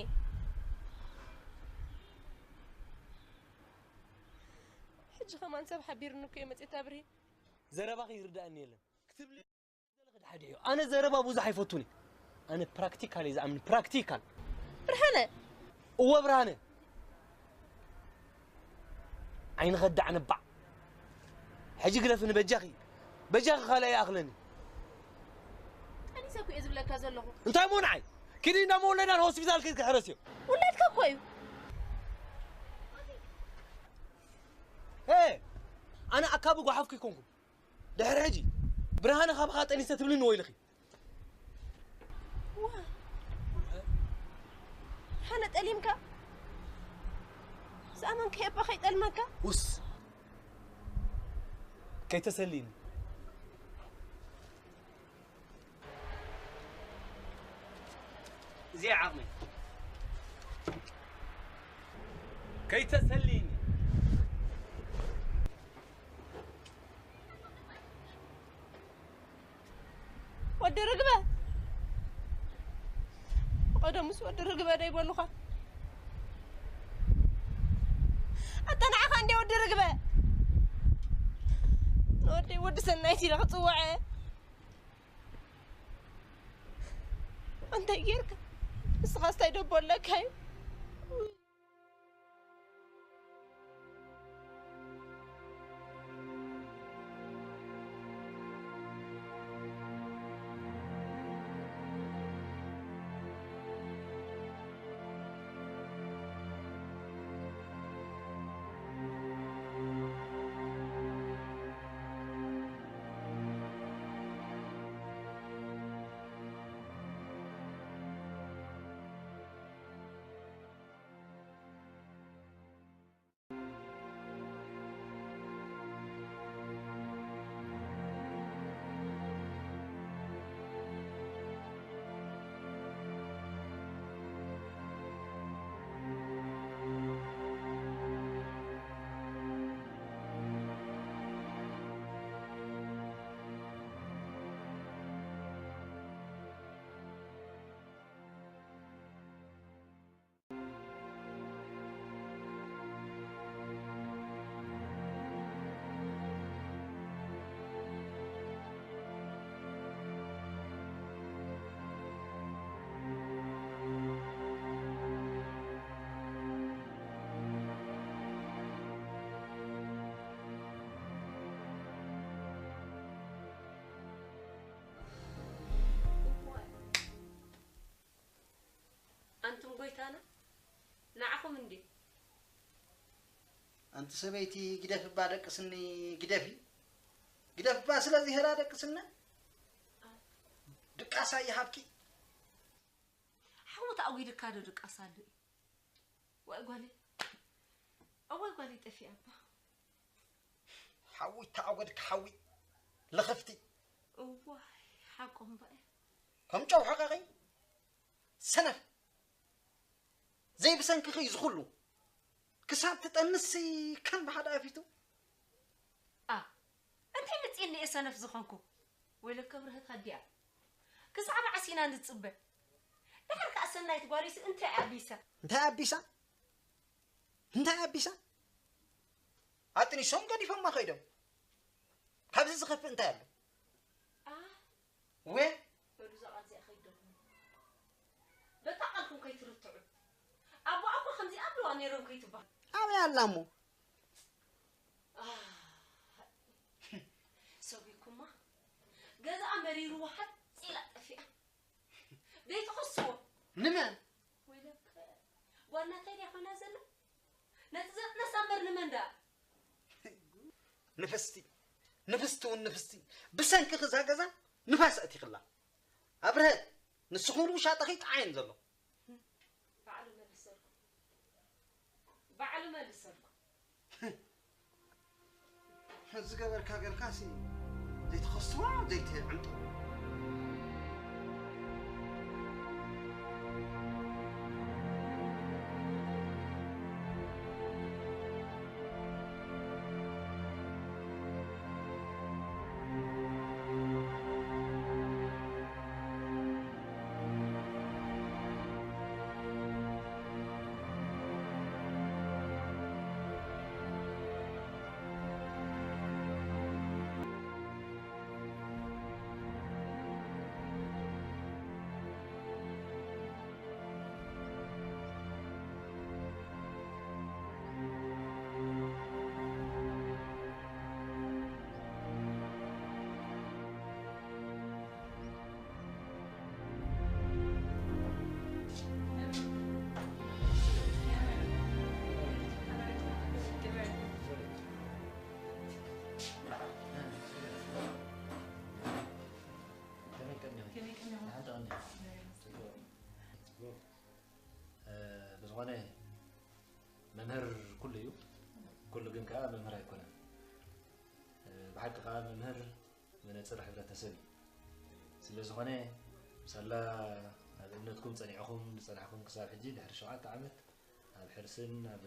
ሕጂ ከማን ሰብ ሓቢርኒ እኮ እየ መፅየት ኣብርሂ። ዘረባኺ ይርዳእኒ የለን ክትብሊ ዘለኺ ድሓድሕዮ። ኣነ ዘረባ ብዙሕ ኣይፈቱን እየ። ኣነ ፕራክቲካል እየ ዝኣምን፣ ፕራክቲካል። ብርሃነ! እወ ብርሃነ! ዓይኒ ከዳዕ ነባዕ። ሕጂ ግደፍኒ በጃኺ። በጃኺ ካልኣይ ይኣኽለኒ። ቀኒሰ እኮ እየ ዝብለካ ዘለኹ። እንታይ እሞ ንዓይ? ኪዲ እንዳሞ ወለዳን ሆስፒታል ከይድኪ ሕረስዮ። ውላድካ እኮ እዩ። ኤ! ኣነ ኣካቢ ጓሓፍ ከይኮንኩ። ድሕሪ ሕጂ ብርሃነ ካባኻ ጠኒሰ ትብልኒ ወይልኺ። ዋ። ኣነ ጠሊምካ ዝኣመንካዮ እባ ከይጠልመካ። ውስ ከይተሰሊኒ። እዚኣ ዓቕመይ። ከይተሰሊኒ። ወዲ ርግበ፣ ቀደሙስ ወዲ ርግበ ዶ ይበሉኻ? ኣታ ንዓኻ እንዴ ወዲ ርግበ፣ ንወደይ ወዲ ሰናይት ኢለ ክጽውዐ። እንታይ ጌርካ? ንስኻስ እንታይ ደቦ ኣለካ እዩ? ኣንቱም ጎይታና ንዓኹም እንድዩ። ኣንቲ ሰበይቲ ግደፍባ ደቅስኒ ግደፊ ግደፍባ ስለዚ ሄራ ደቅስና ድቃሳ ይሃብኪ ሓወት ኣጒድካ ዶ ድቃሳ ኣሎ እዩ። ዋይ ጓለይ፣ እዋይ ጓለይ ጠፊኣ እባ። ሓዊ ተዓወድኪ ሓዊ ልኽፍቲ። እዋይ ሓቆም ባየ። ከም ጨው ሓቃቂ ሰነፍ ዘይብሰንክኺ ዝኹሉ ክሳብ ትጠንሲ ከም ብሓደ ኣፊቱ ኣ እንታይ መፅእኒ እየ ሰነፍ ዝኾንኩ ወይለ ክብርህት ሃዲያ ክሳብ ዓሲና ንፅበ ድሓር ከዓ ሰናይት ጓለይሲ እንታይ ኣቢሳ እንታይ ኣቢሳ እንታይ ኣቢሳ ኣጥኒሶም ገዲፎማ ከይዶም ካብዚ ዝኸፍእ እንታይ ኣሎ ወ በሉ እዛ ቃል እዚኣ ከይደግሙ በታ ቃልኩም ከይትርትዑ ኣቦኣ እኮ ከምዚ ኣብለዋ ነይሮም ከይትበሃል ኣበይ ኣላ እሞ ሰጉኩማ ገዛኣ መሪርዋ ሓፂላ ጠፊኣ ደይትኸስዎ ንመን ወይለከ ጓልናታይ ድያ ኮይና ዘላ ነቲ ዘጥነሳ እምበር ንመን ደኣ ንፍስቲ ንፍስቲ እውን ንፍስቲ ብሰንኪ ክዛ ገዛ ንፋስ ኣእቲኽላ ኣብርሀት ንስኹም ውሻጠኺ ጠዓየን ዘሎ ባዕሉ መልሰልኩም ባዕሉ መልሰልኩም ዝገበርካ ገርካሲ ዘይትኸስዋ ዘይትዕምጡ ከዓ መምህር ኣይኮነን። ብሓቂ ከዓ መምህር መነፅር ሕብረተሰብ እዩ። ስለ ዝኾነ ሳላ ኣብ እምነትኩም ፀኒዕኹም ዝፀናሕኩም ክሳብ ሕጂ ድሕሪ ሸውዓተ ዓመት ኣብ ሕርስን ኣብ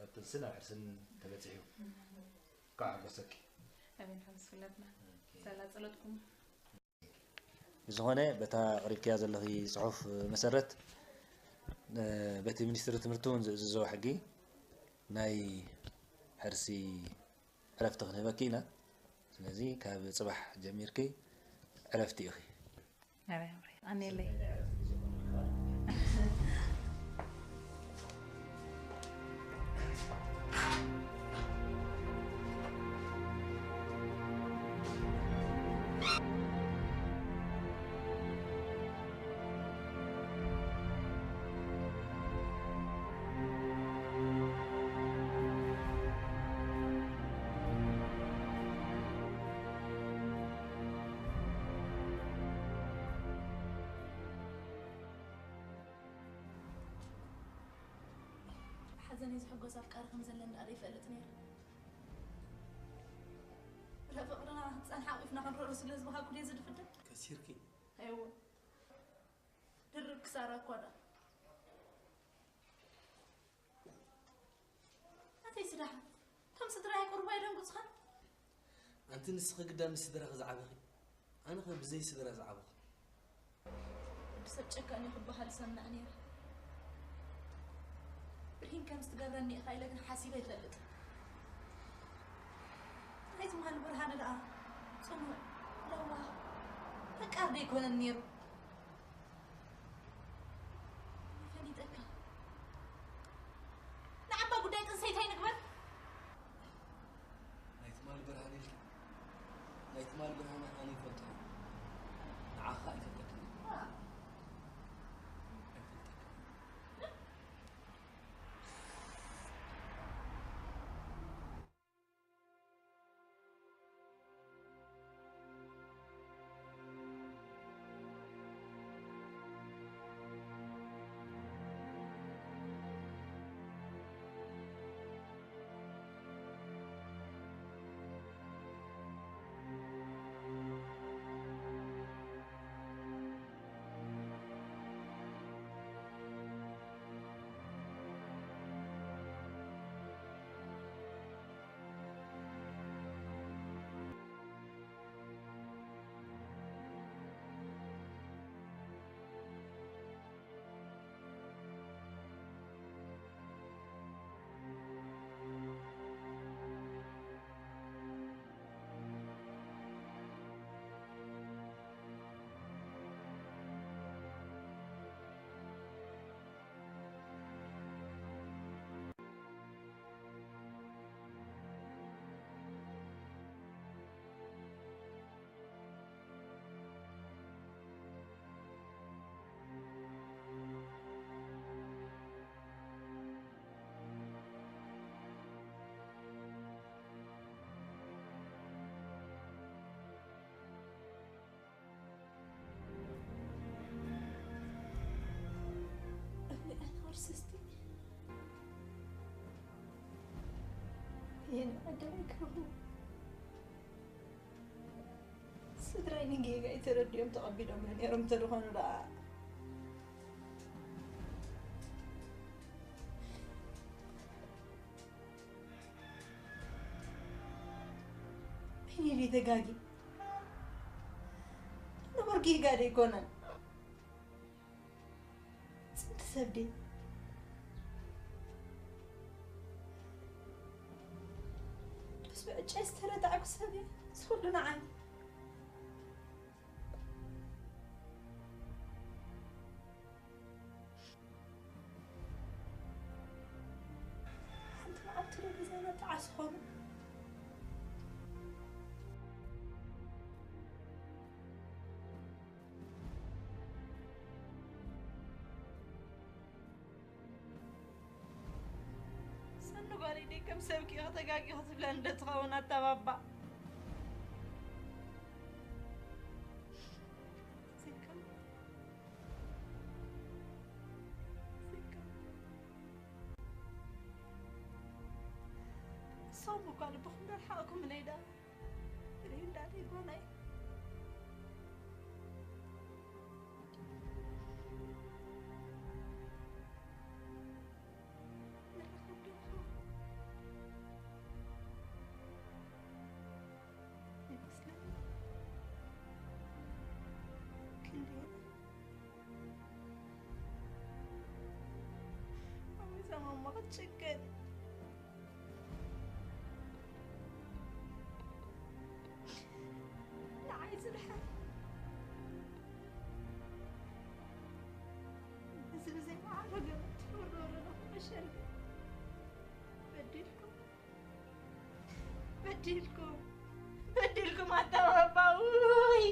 ኣብ ጥንስን ኣብ ሕርስን ተበፂሑ። እንኳዕ ሓጎሰኪ። ኣሜን። ሓጎስ ኩላትና። ኦኬ። ሳላ ጸሎትኩም። ብዝኾነ በታ ኣቕሪብክያ ዘለኺ ጽሑፍ መሰረት በቲ ሚኒስትሪ ትምህርቲ እውን ዝእዝዞ ሕጊ ናይ ሕርሲ ዕረፍቲ ክንህበኪ ኢና። ስለዚ ካብ ጽባሕ ጀሚርኪ ዕረፍቲ ኢኺ። ኣሜለይ። ሓዘነይ ዝሕጎስ ኣፍቃሪ ከም ዘለኒ ደኣ ዘይፈልጥ ነይረ። ፍረ ፍቕርና ክጸንሓ ኣቒፍና ክንረሩ ስለ ዝበሃኩ ድየ ዝድፍድል? ከሲርኪ። እወ። ድርብ ክሳራ እኳ ደኣ። ኣተይ ስዳሓ፣ ከም ስድራይ ቁሩብ ኣይደንጉጽኻን? ኣንቲ ንስኺ ግዳ ምስ ስድራኺ ዝዓበኺ፣ ኣነ ኸ ብዘይ ስድራ ዝዓበኹ? ወዲ ሰብ ጨካን እዩ ክበሃል እሰምዕ ነይረ። ብርሂን ከም ዝትገብረኒ ኢኻ ኢለ ግን ሓሲበ ኣይፈልጥን። ናይ ትማሊ ብርሃነ ደኣ ጽኑዕ፣ ለዋህ፣ ፈቃር ደይኮነን ነይሩ። ፈሊጠካ። ንዓባ ጉዳይ ጥንሰይቲ ኣይንግበር። ናይ ትማሊ ብርሃን ኢልኪ፣ ናይ ትማሊ ብርሃን ኣነ ይፈልጦ እየ። ንዓኻ ኣይፈልጠካን እየ። ኣይፈልጠካን እየ። እብሊ ኣንዋር ስስቲ ይህን ዕድል ኣይክረኽቡ። ስድራይ ንጌጋይ ተረዲኦም ተቐቢሎምኒ ነይሮም እንተድኾኑ ደኣ። ዓይነይ ድዩ ተጋጊ? ንቡር ጌጋ ዶ ኣይኮነን? ጽንቲ ሰብ ድየ? በስ ብዕጫይ ዝተረታዕኩ ሰብ እየ። እዚ ኩሉ ንዓይ። ሓንቲ መዓልቲ ዶ ገዛና ጣዕሳ ኾኑ? ሰኒ ጓለይ ደይ ከም ሰብኪ ኢኺ ተጋጊኺ ትብለኒ ዶ ትኸውን ኣታ ባባ? ዘይከም-፣ ዘይከም-፣ እሱ ሶም እኳ ልብኹም ደርሓቕኩም ነይዳ። ርሂንዳተይ ጓናይ። ንረኸብ ዶ ይኸውን? ይመስለኒ። ክንደይ ኣብ ሚዛን ማማ ክትጭከን። ንዓይ ዝድሕር። እዚ ብዘይ መዓረ ገመድ ትፈርዶ ኣለኹ መሸል። በዲልኩም፣ በዲልኩም፣ በዲልኩም ኣታ ባባ፣ ውይ።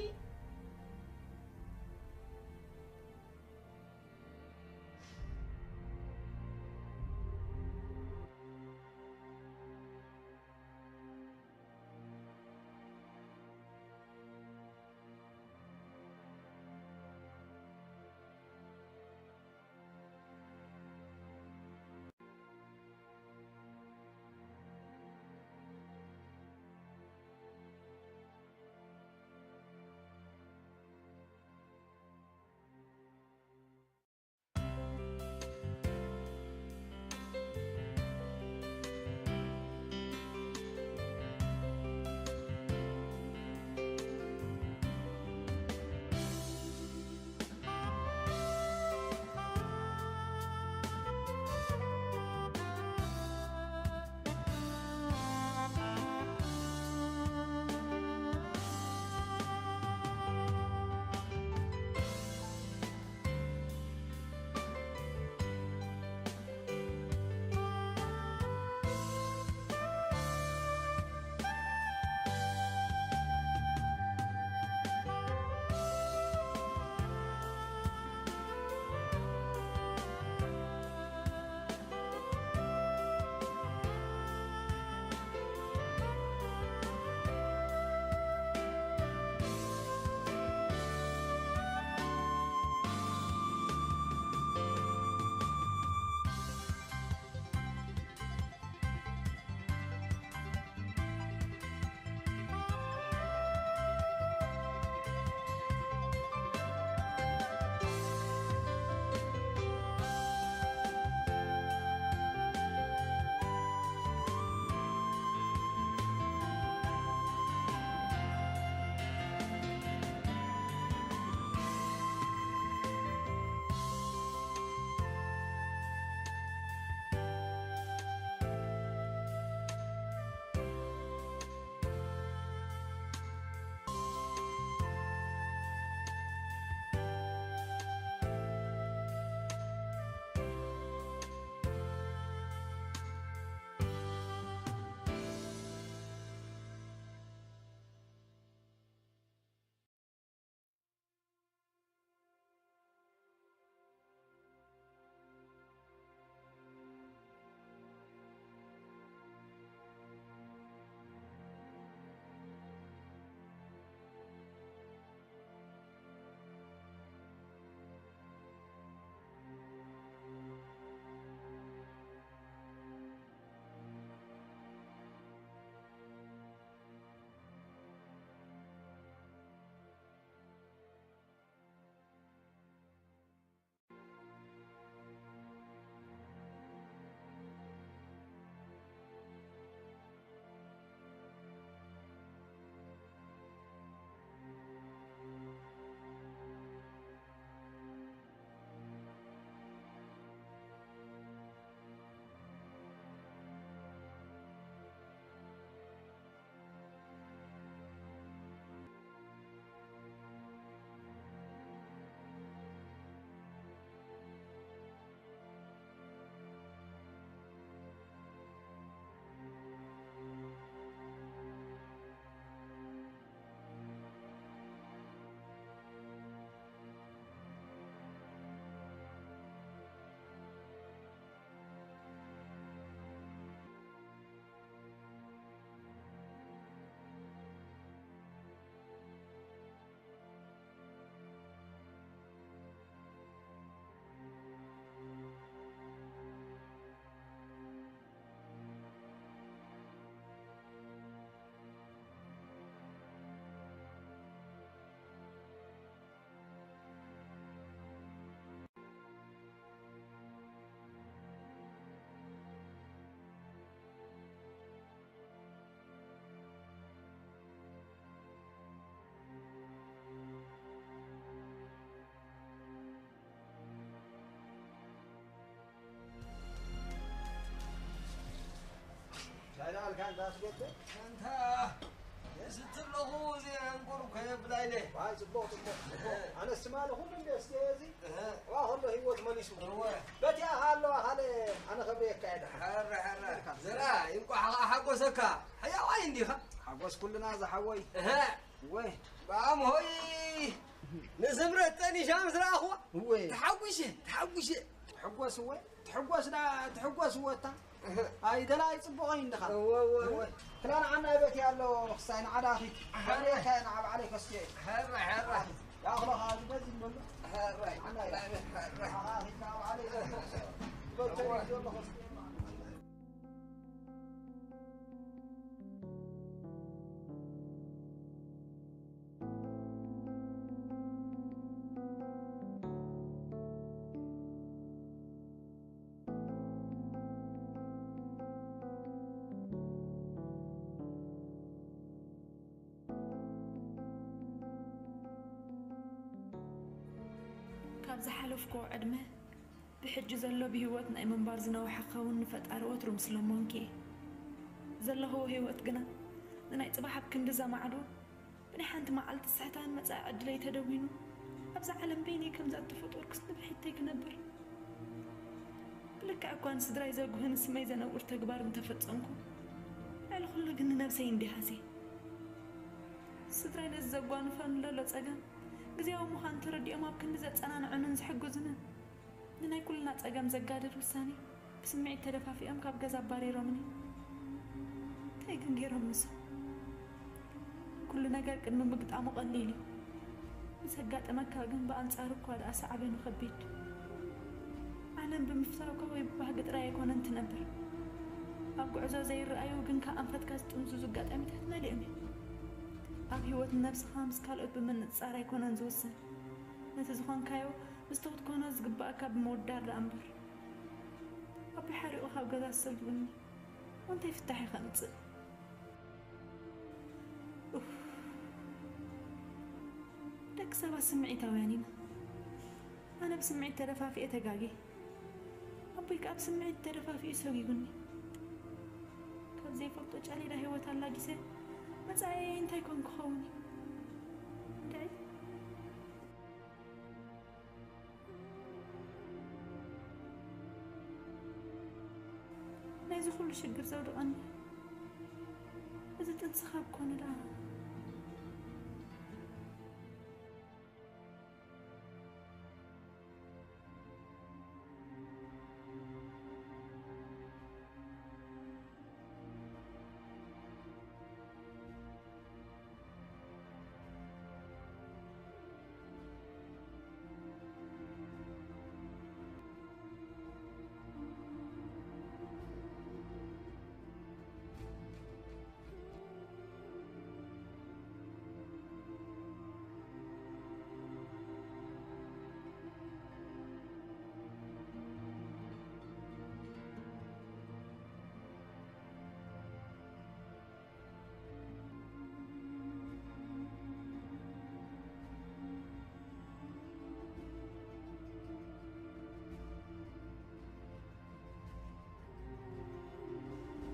ጋንዛ ትገብር? ኣንታ፣ ስትለኹ እዚ ዕንቁር እኮ የብላይለ። ዋይ፣ ጽቡቕ፣ ጽቡቕ፣ ጽቡቕ። ኣነስ ትማሊ ኩሉ እንደ እስከ እዚ፣ እህ። ዋ፣ ኩሉ ህይወት መሊሱ። እወ። በቲኣ ኣለዋ፣ ካልእ ኣነ ከብሪ የካየዳ። ሐረ፣ ሐረ። ዘራ፣ እንቋዕ ሓጎሰካ። ሕያዋይ እንዲኻ። ሓጎስ ኩልና ዝሓወይ። እህ። ወይ። ባም ሆይ፣ ንስምረት ጠኒሻ ምስ ረኣኹዋ፣ ወይ። ተሓጒሰ፣ ተሓጒሰ። ትሕጎስ ወይ? ትሕጎስ ዳ-፣ ትሕጎስ ወታ? ኣይ፣ ደላይ ጽቡቕ እዩ እንድኻ። እወ፣ እወ፣ እወ። ክላ ንዓና ይበኪ ኣሎ፣ ክሳይ ንዓዳ ኣኺት። ኣረ። ከመይ ከ ንዓ ባዕለይ ከስትዮ። ሐረ፣ ሐረ። ያኽሎ ኻዚ በዚ ይበሉ። ሐረ፣ ንዓና እዩ። ሐረ። ንዓ ኣኺት ንዓ ባዕለይ ከስትዮ። በልቶ እወ። ይዞ ኣሎ ከስትዮ። ካብ ዝሓለፍክዎ ዕድመ፣ ብሕጂ ዘሎ ብህይወት ናይ ምንባር ዝነውሐ ክኸውን ንፈጣሪ ወትሩ ምስ ለመንኩ እየ። ዘለኽዎ ህይወት ግና፣ ንናይ ጽባሕ ኣብ ክንዲ ዘማዕዶ፣ ብናይ ሓንቲ መዓልቲ ስሕታን መጻኢ ዕድለይ ተደዊኑ፣ ኣብዛ ዓለም በይነይ ከምዛ እተፈጠርኩስ ንብሕተይ ክነብር። ብልክዕ እኳ ንስድራይ ዘጉህን ስመይ ዘነውር ተግባር እንተፈጸምኩ፣ ልዕሊ ኩሉ ግን ንነብሰይ እንዲሃሴ። ስድራይ ነዚ ዘጓንፈኒ ዘሎ ጸገም ግዜያዊ ምዃኑ ተረዲኦም ኣብ ክንዲ ዘጸናንዑንን ዝሕግዙንን፣ ንናይ ኩልና ጸገም ዘጋድድ ውሳኔ ብስምዒት ተደፋፊኦም ካብ ገዛ ኣባሪሮምኒ። እንታይ ግን ገይሮም ንሶም? ኩሉ ነገር ቅድሚ ምግጣሙ ቀሊል እዩ። ምስ ኣጋጠመካ ግን ብኣንጻሩ እኳ ደኣ ሳዕቤኑ ከቢድ። ዓለም ብምፍታውካ ወይ ብባህጊ ጥራይ ኣይኮነን ትነብር። ኣብ ጉዕዞ ዘይረኣዩ ግን ካብ ኣንፈትካ ዝጥምዝዙ ኣጋጣሚታት መሊኦም እዮም። ኣብ ህይወት ንነብስኻ ምስ ካልኦት ብምንጽጻር ኣይኮነን ዝውሰን። ነቲ ዝኾንካዮ ምስቲ ክትኮኖ ዝግባእካ ብምውዳር ደኣ እምበር። ኣቦይ ሓሪቑ ካብ ገዛ ዝሰጉኒ፣ እንታይ ፍታሕ እዩ ከምጽእ? ኡፍ። ደቂ ሰባት ስምዒታውያን ኢና። ኣነ ብስምዒት ተደፋፊኤ ተጋግየ። ኣቦይ ከኣ ብስምዒት ተደፋፊኡ ሰጒጉኒ። ካብ ዘይፈልጦ ጨሊላ ህይወት ኣላጊሰ፣ መጻኢየይ እንታይ ኮን ክኸውን እዩ? እንድዒ። ናይዚ ኩሉ ሽግር ዘውድቐኒ እዚ ጥንስኻ ኣብ ኮነ ደኣ።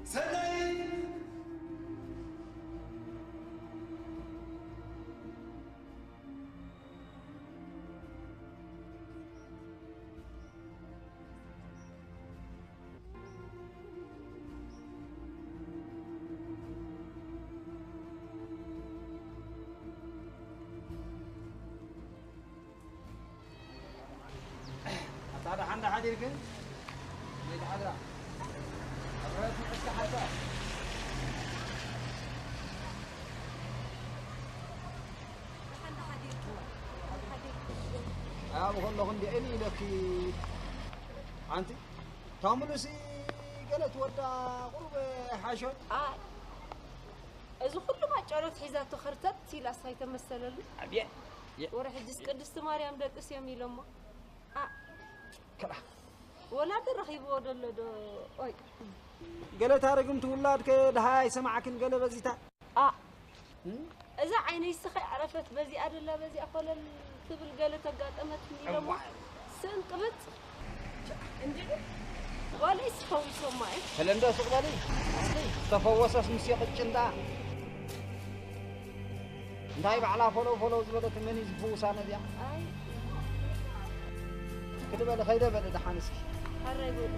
ሰናይ! ኣታ ደሓን ዶ ሓዲርክን? ዘይተሓድራ። ኣብረት ንዕስካ ሓንሳ። ደሓን ዶ ሓዲርኩ? ሓዲርኩ። ኣብ ከለኹ እንዲዐ ኢሉ ኢለኪ። ኣንቲ፣ ታሙሉሲ ገለ ትወዳ ቁሩብ ሓሾት። ኣይ፣ እዚ ኩሉ ማጫሎት ሒዛቶ ኸርተት ኢላስ ኣይተመሰለሉ። ኣብየ። ወረ ሕጅስ ቅድስቲ ማርያም ደቅስ እዮም ኢሎሞ። ኣ። ከላ። ወላዲ ረኺብዎ ደሎ ዶ? ኦይ። ገለ ታረግምቲ ውላድከ ድሃይ ኣይሰማዕክን ገለ በዚታ። ኣ። እም? እዛ ዓይነይ ስኸ ዓረፈት በዚኣ ደላ በዚኣ ኮለል ትብል ገለ ተጋጠመት ኢሎሞ። እዋይ። ስንቅብጥ። እንዲሉ። ዋለይ ስኸው ይሰማይ። ተለምዶ ስቕ በሊ። እስኪ። ተፈወሰስ ምስ ይቕጭን ደኣ። እንታይ ባዕላ ፈለው ፈለው ዝበለት መን እዩ ዝፍውሳ ነዚኣ? ኣይ። ክድበለ ከይደ በለ ደሓን እስኪ። ሓራይ በሉ።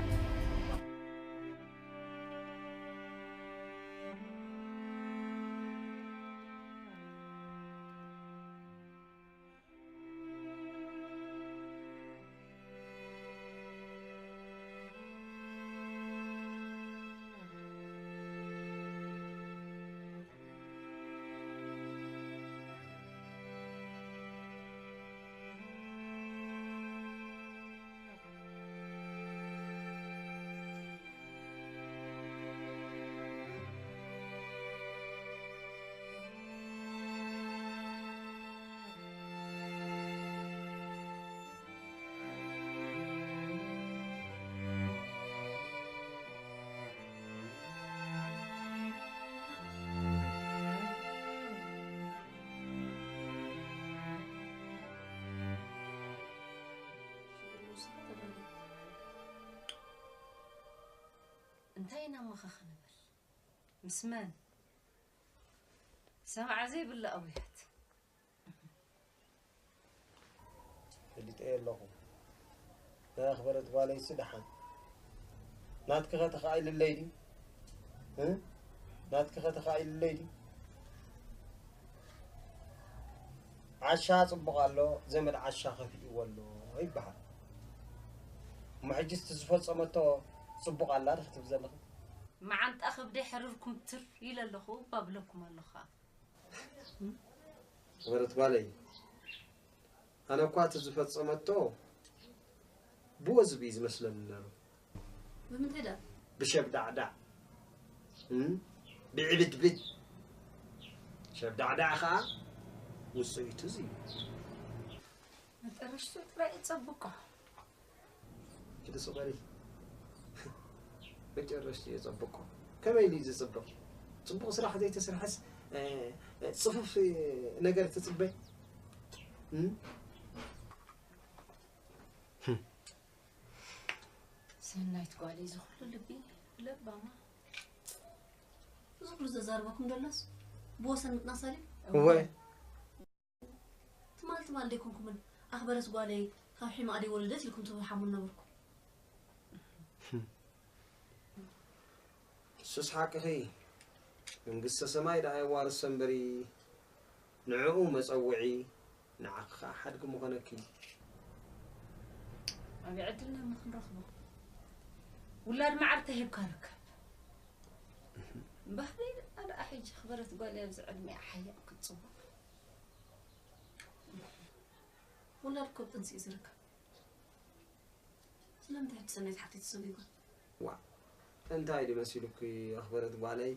እንታይ ኢና እሞ ኸ ክንብል? ምስ መን? ሰማዒ ዘይብላ ኣውያት። ፈሊጠዮ ኣለኹ። ናይ ኣኽበረት ጓለይሲ ደሓን። ናትኪኸ ተኻኢልለይ ድዩ? እ? ናትኪኸ ተኻኢልለይ ድዩ? ዓሻ ጽቡቕ ኣሎ፣ ዘመድ ዓሻ ከፊእዎ ኣሎ ይበሃል። እሞ ሕጂስ እቲ ዝፈጸመቶ ጽቡቕ ኣላ ዶ ክትብል ዘለኺ? መዓንጣ ከብደይ ሕርር ኩምትር ኢለ ኣለኹ፣ እባ ብለኩም ኣለኹ ኸኣ። ኣኽበረት ጓለይ፣ ኣነ እኳ እቲ ዝፈጸመቶ ብወዝቢ እዩ ዝመስለኒ ነይሩ። ብምንታይ ደኣ? ብሸብዳዕዳዕ፣ እም፣ ብዕብድብድ። ሸብዳዕዳዕ ኸኣ ውጽኢቱ እዚ እዩ። መጠረሽትኡ ጥራይ እዩ ጸብቆ። ኪዲ ስቐሪ። መጨረሽቲ የጸብቆ። ከመይ ኢሉ እዩ ዝጽብቕ? ጽቡቕ ስራሕ ዘይተሰርሐስ፣ እ፣ እ፣ ጽፉፍ፣ እ፣ ነገር ትጽበ? እም? ሰናይት ጓለይ፣ እዚ ኩሉ ልቢ ለባማ። እዚ ኩሉ ዘዛርበኩም ዘሎስ ብወሰን ምጥናስ ኣልዩ? እወ። ትማል ትማል ደይኮንኩምን ኣኽበረት ጓለይ ካብ ሒማቕ ደይወለደት ኢልኩም ትብሓሙ ነበርኩም። ንሱስ ሓቅኺ፣ መንግስተ ሰማይ ደኣ የዋርሶ እምበሪ፣ ንዕኡ መጸውዒ፣ ንዓኺ ኸኣ ሓድጊ ምኾነኪ። ኣበይ ዕድልና እሞ ክንረኽቦ? ውላድ መዓር ተሂብካ ርከብ። ባህሪ ደኣ ሕጂ ኣኽበረት ጓለይ ኣብዚ ዕድሜኣ ሓያቕ ክትጽውዕ። ውላድ እኮ ኣብ ጥንሲ እዩ ዝርከብ። ስለምንታይ ሕጂ ሰናይት ሓፍተይ ተሰጒጓ? ዋእ፣ እንታይ ድዩ መሲሉኪ ኣኽበረት ጓለይ?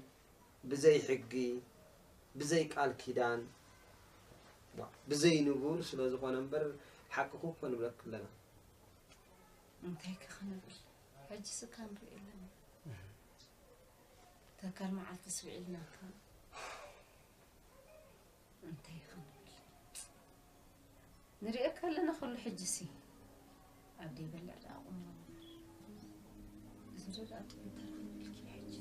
ብዘይ ሕጊ፣ ብዘይ ቃል ኪዳን፣ ዋእ፣ ብዘይ ንቡር ስለ ዝኾነ እምበር ሓቅኺ እኮ ንብለኪ ኣለና። እንታይ ከ ክንብል? ሕጂ ስካ ንርኢ ኣለና። ተካል መዓልቲ ስውዒልናካ። እንታይ ክንብል? ንርእየካ ኣለና ኩሉ ሕጂሲ። ኣብ ደይበልዕ ደኣ ቁም። እዚ ደኣ እንታይ ክንብልኪ ሕጂ?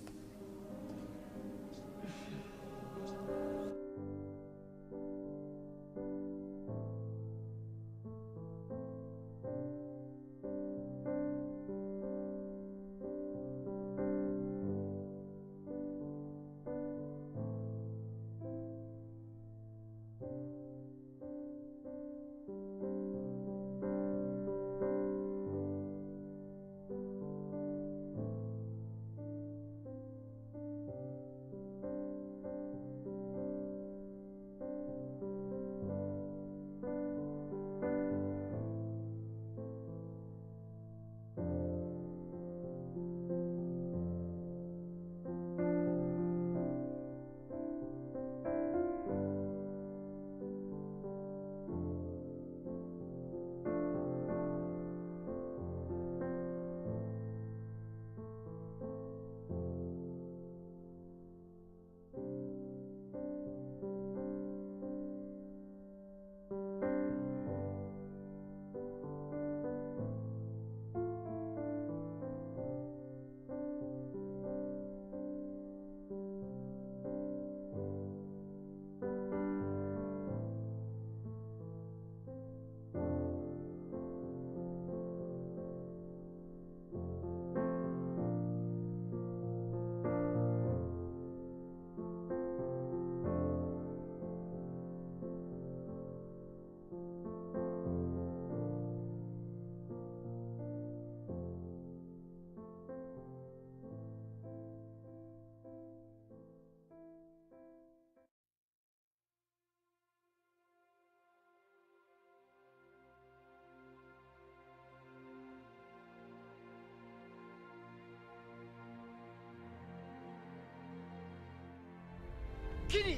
ኪዲ!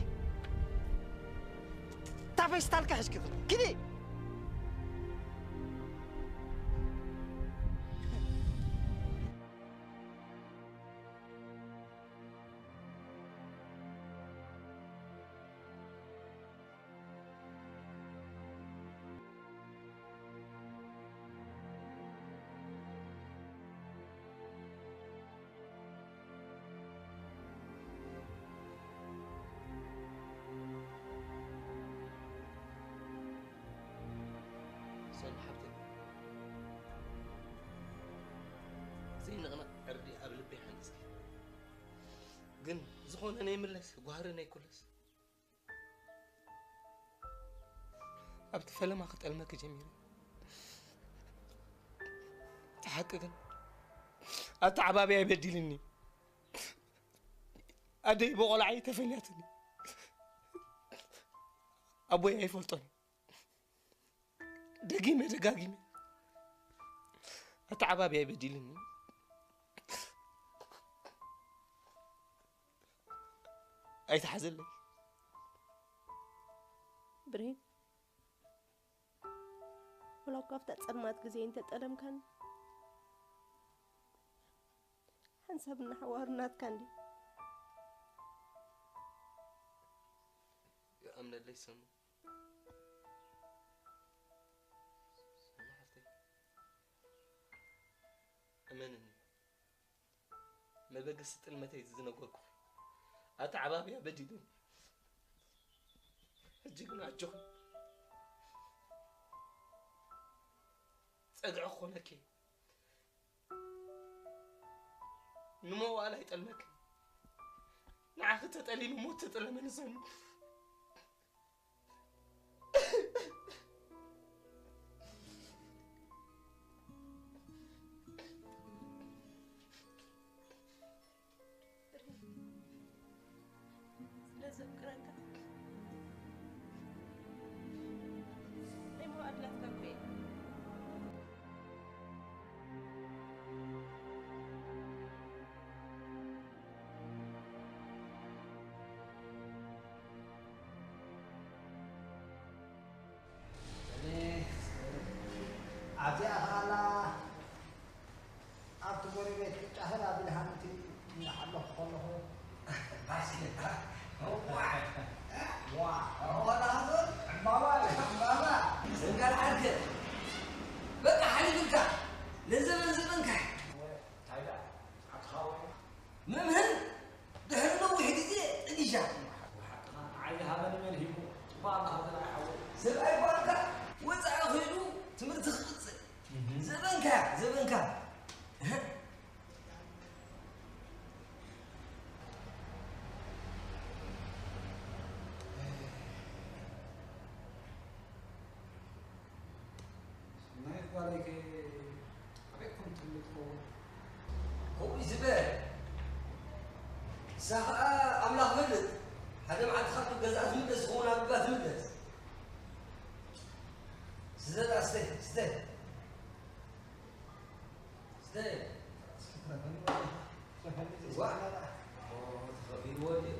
እታ ፌስታልካ ሒዝኪ ኪዲ! ኪዲ! ሰኒ ሓብተይ፣ ዘይንቕነቕ ዕርዲ ኣብ ልበይ ሓንጺጽኪ። ግን ዝኾነ ነይምለስ፣ ጓህሪ ነይኩለስ። ኣብቲ ፈለማ ክጠልመኪ ጀሚረ። እቲ ሓቂ ግን፣ ኣተዓባብያይ በዲልኒ። ኣደይ ብቖልዓይ ተፈልያትኒ። ኣቦይ ኣይፈልጦን። ደጊመ ደጋጊመ ኣተዓባብያይ በዲልኒ። ኣይትሓዘለይ። ብሬን፣ ወላ እኳ ኣብታ ጸልማት ግዜ እንተጠለምካኒ፣ ሓንሳብ እናሓዋሩ ናትካ እንዲ። ይኣምነለይ ሰኑ። ሰኑ ሓፍተይ፣ እመንኒ። መበገሲ ጥልመተይ ዝነገርኩኺ። ኣተዓባብያ በዲሉኒ። ሕጂ ግን ኣጆኺ። ጸግዒ ክኾነኪ። ንመዋእል ኣይጠልመክን። ንዓኺ ተጠሊሙ ሞት ተጠለመኒ ሰኑ። ስለ ዘፍቅረካ ናይ መዋእል ናትካ እኮ እየ። ኣብዚኣ ኸኣላ ኣብቲ ጎረቤት ቅጫ ህል ኣቢልሃንቲ እናሓለኹ ከለኹ፣ ባስኬታ፣ ዋ፣ ዋ፣ ዋ፣ ዕምባባ፣ ዕምባባ፣ ዘንጋል ዓርከ፣ በቃ ሓሊፍልካ፣ ንዘበን ዘበንካ። እንታይ ደኣ፣ ኣትኻ ወይ? መምህር፣ ድሕሪ ነዊሕ ግዜ ጥግሻ። ብሓቅኻ ንዓይ ዝሃበኒ መን ሂቡ? ጽቡቕ ኣለኻ ዘርኣይ ሓወይ። ሰብኣይ እኳ ኣልካ ወጻኢ ኸይዱ ትምህርቲ ክቕጽል። እህ። ዘበንካ፣ ዘበንካ። እህ። ናይ ጓለይ ከ ኣበይ ኮን ትብል ትኸውን? ከምኡ እዩ ዝበል። ንሳ ኸኣ ኣምላኽ ይፈልጥ። ሓደ መዓልቲ ካብ ገዝኣ ትምለስ ትኸውን፣ ኣብ ልባ ትምለስ። ስተ ደኣ፣ ስተ፣ ስተ። ስተ። ዋእ። ኦ፣ ተኸፊልዎ ድዩ?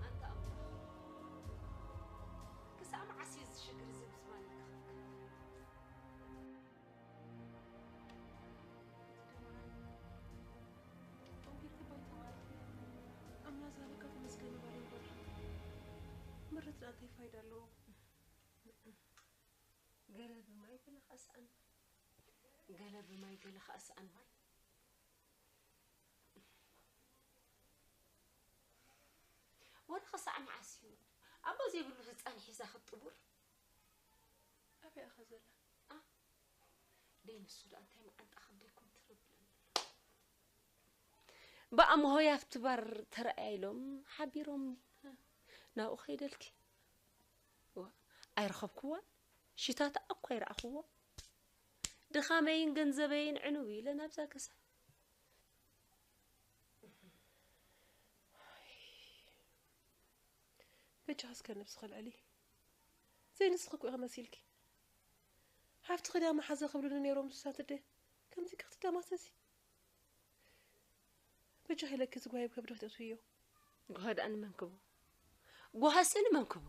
ኣንታ ኣምላኽ፣ ክሳብ መዓስ እዩ እዚ ሽግር እዚ ብዝማነካ ክፍከፍ? ኣምላኽ ዝሃበካ ተመስገን ይበል እምበር፣ ምርት ደኣ እንታይ ፋይዳ ኣለዎ? ገለ ብማይ ገለ ከኣ ሰኣን ማይ፣ ገለ ብማይ ገለ ከኣ ሰኣን ማይ። ወላ ክሳዕ መዓስ እዩ ኣቦ ዘይብሉ ህጻን ሒዛ ክትጥቡር? ኣበይ እያ ዘላ? ኣ፣ ደይ ንሱ ደኣ እንታይ መዓንጣ ከብደይ ኮንትር ብለኒ ኣሎ። ብኣምሆይ ኣብቲ ባር ተራእያ ኢሎም ሓቢሮምኒ። ናብኡ ከይደልኪ። ዋ፣ ኣይረኸብክዎን። ሽታታ እኳ ኣይረኣኽዎ። ድኻመይን ገንዘበይን ዕንው ኢለ ናብዛ ገዛ። በጃኻ እስከ ነብስኺ ኣልዕሊ። ዘይንስኺ እኮ ኢኺ መሲልኪ። ሃፍትኺ ድኣ መሓዛ ክብሉኒ ነይሮም ንሳት እደ። ትቅርቲ ደማሰሲ በጃ ሄለኪ ዝጓየ ብከብዶ ተእትዮ። ጓሃ ደኣ ንመን ክቦ? ጓሃ ስእሊ መን ክቦ?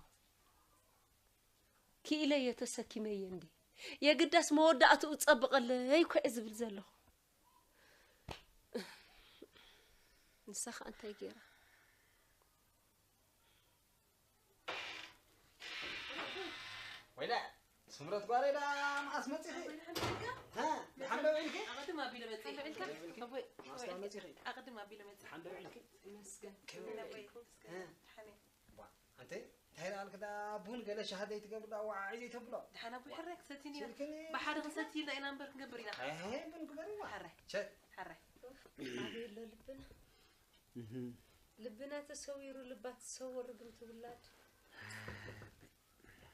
ክኢለየ ተሰኪመየ እንዴ? የግዳስ መወዳእትኡ ጸብቐለይ እኮ እየ ዝብል ዘለኹ። ንሳ ኸኣ እንታይ ገይራ? ወይላ ስምረት ጓለይ ዳ መዓስ መጺኺ? ወይላ ሓንቲ ደቂቃ። ሃ፣ ደሓን ዶ ውዒልኪ? ኣቐድም ኣቢለ መጺእ። ሓንዶ ዒልካ? ኣቦይ፣ መዓስ ዳ መጺኺ? ኣቐድም ኣቢለ መጺእ። ደሓን ዶ ውዒልኪ? ይመስገን። ከመይ ውዒልኪ? ይመስገን። ሃ። ደሓን እየ። ዋ፣ ኣንተ እንታይ ደኣ ኣልክ ዳ ቡን ገለ ሻሂ ዘይትገብሪ ዳ ዋዓዒ ዘይተብሎ? ደሓን ኣቦይ፣ ዋ። ሕራይ ክሰትይኒ ኢና። ስልክኒ ብሓደ ክንሰትይ ኢልና ኢና እምበር ክንገብር ኢና። ኣይ፣ ቡን ግበሪ ዋ። ሕራይ። ቸክ። ሕራይ። ኣበይ ኣሎ ልብና? እህ። ልብና ተሰዊሩ፣ ልባ ትሰወር ርግምቲ ውላድ።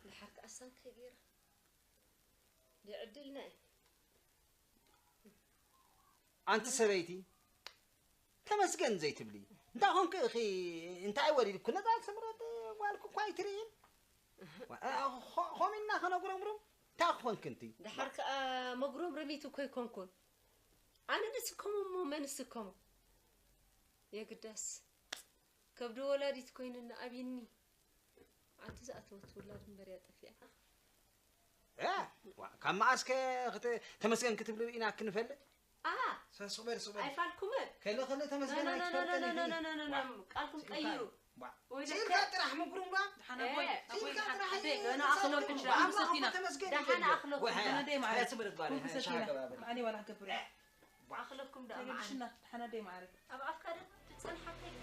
ድሓር ከኣ ሳንከ ገይራ። ድዕድልና እዩ። ኣንቲ ሰበይቲ፣ ተመስገን ዘይትብሊ። እንታይ ኾንኪ ኢኺ? እንታይ ወሪድኩ? ነዛ ስምረት ጓልኪ እኳ ኣይትርእይን? ዋ፣ ኾ-፣ ኾሚና ኸነጉረምሩም? እንታይ ኾንኪ እንቲ? ድሓር ከኣ መጉረምረሚት እኮ ኣይኮንኩን። ኣነ ድስከሞ እሞ መን ስከሞ? የግዳስ ከብዲ ወላዲት ኮይኑኒ ኣብይኒ። ዓዲ ዝኣተወት ውላድ እምበር እያ ጠፊኣ። እ፣ ዋ፣ ካብ መዓስከ ክተ-፣ ተመስገን ክትብሊ ርኢና ክንፈልጥ? ኣሃ። ሰ-፣ ስቕ በል፣ ስቕ በል። ኣይፋልኩምን። ከለ፣ ከለ ተመስገን ኣይትፈልጥን ኢኺ። ዋ። ቃልኩም ስኢልካ፣ ቀይሩ። ዋ። ወይ ስኢልካ ደከ-፣ ጥራሕ ምጉርምራም። ደሓን ኣቦይ፣ ኤ። ኣቦይ፣ ስኢልካ ደሓን ጥራሕ ኣቦይ፣ ገና ኣኽለኩም ዋ፣ ዳ፣ ኣምላኽ ተመስገን ደሓን ይበል። ኣኽለኩም። ወሓያ። ደሓን ኣደይ ማዕረ። ስምረት ጓል፣ ኩም ሻሃ ሰኪና። ገባብል። ማዕኒ ዋላ ክገብር እየ። ዋ። ኣኽለኩም ዳ ማዕረ። ተበልሽና፣ ደሓን ኣደይ ማዕረ። ኣብ ኣፍካ ዶ ትጸንሓ እንታይ?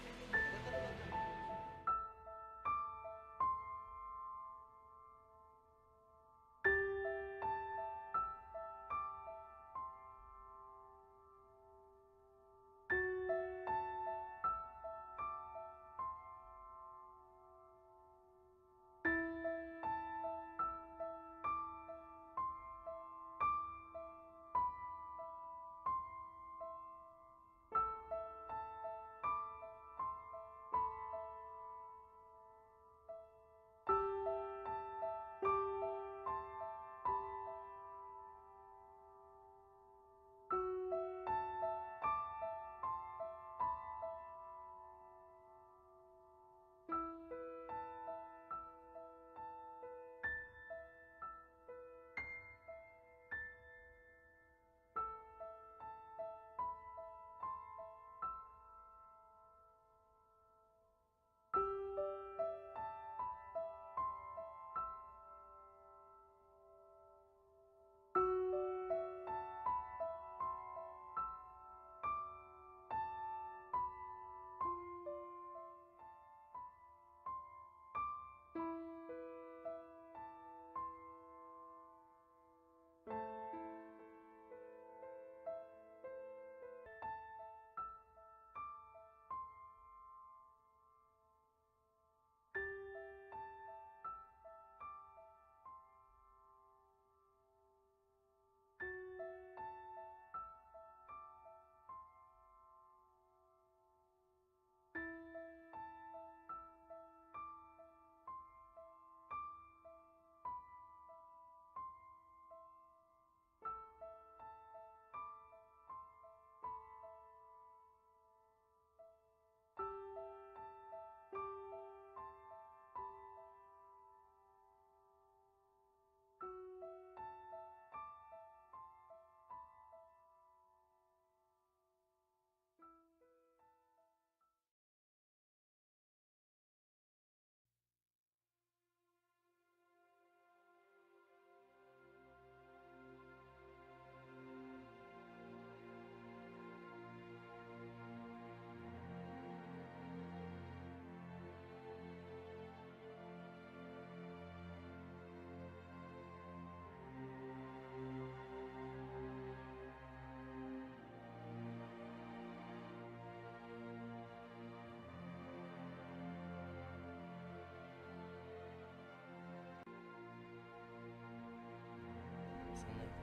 ሰናይት፣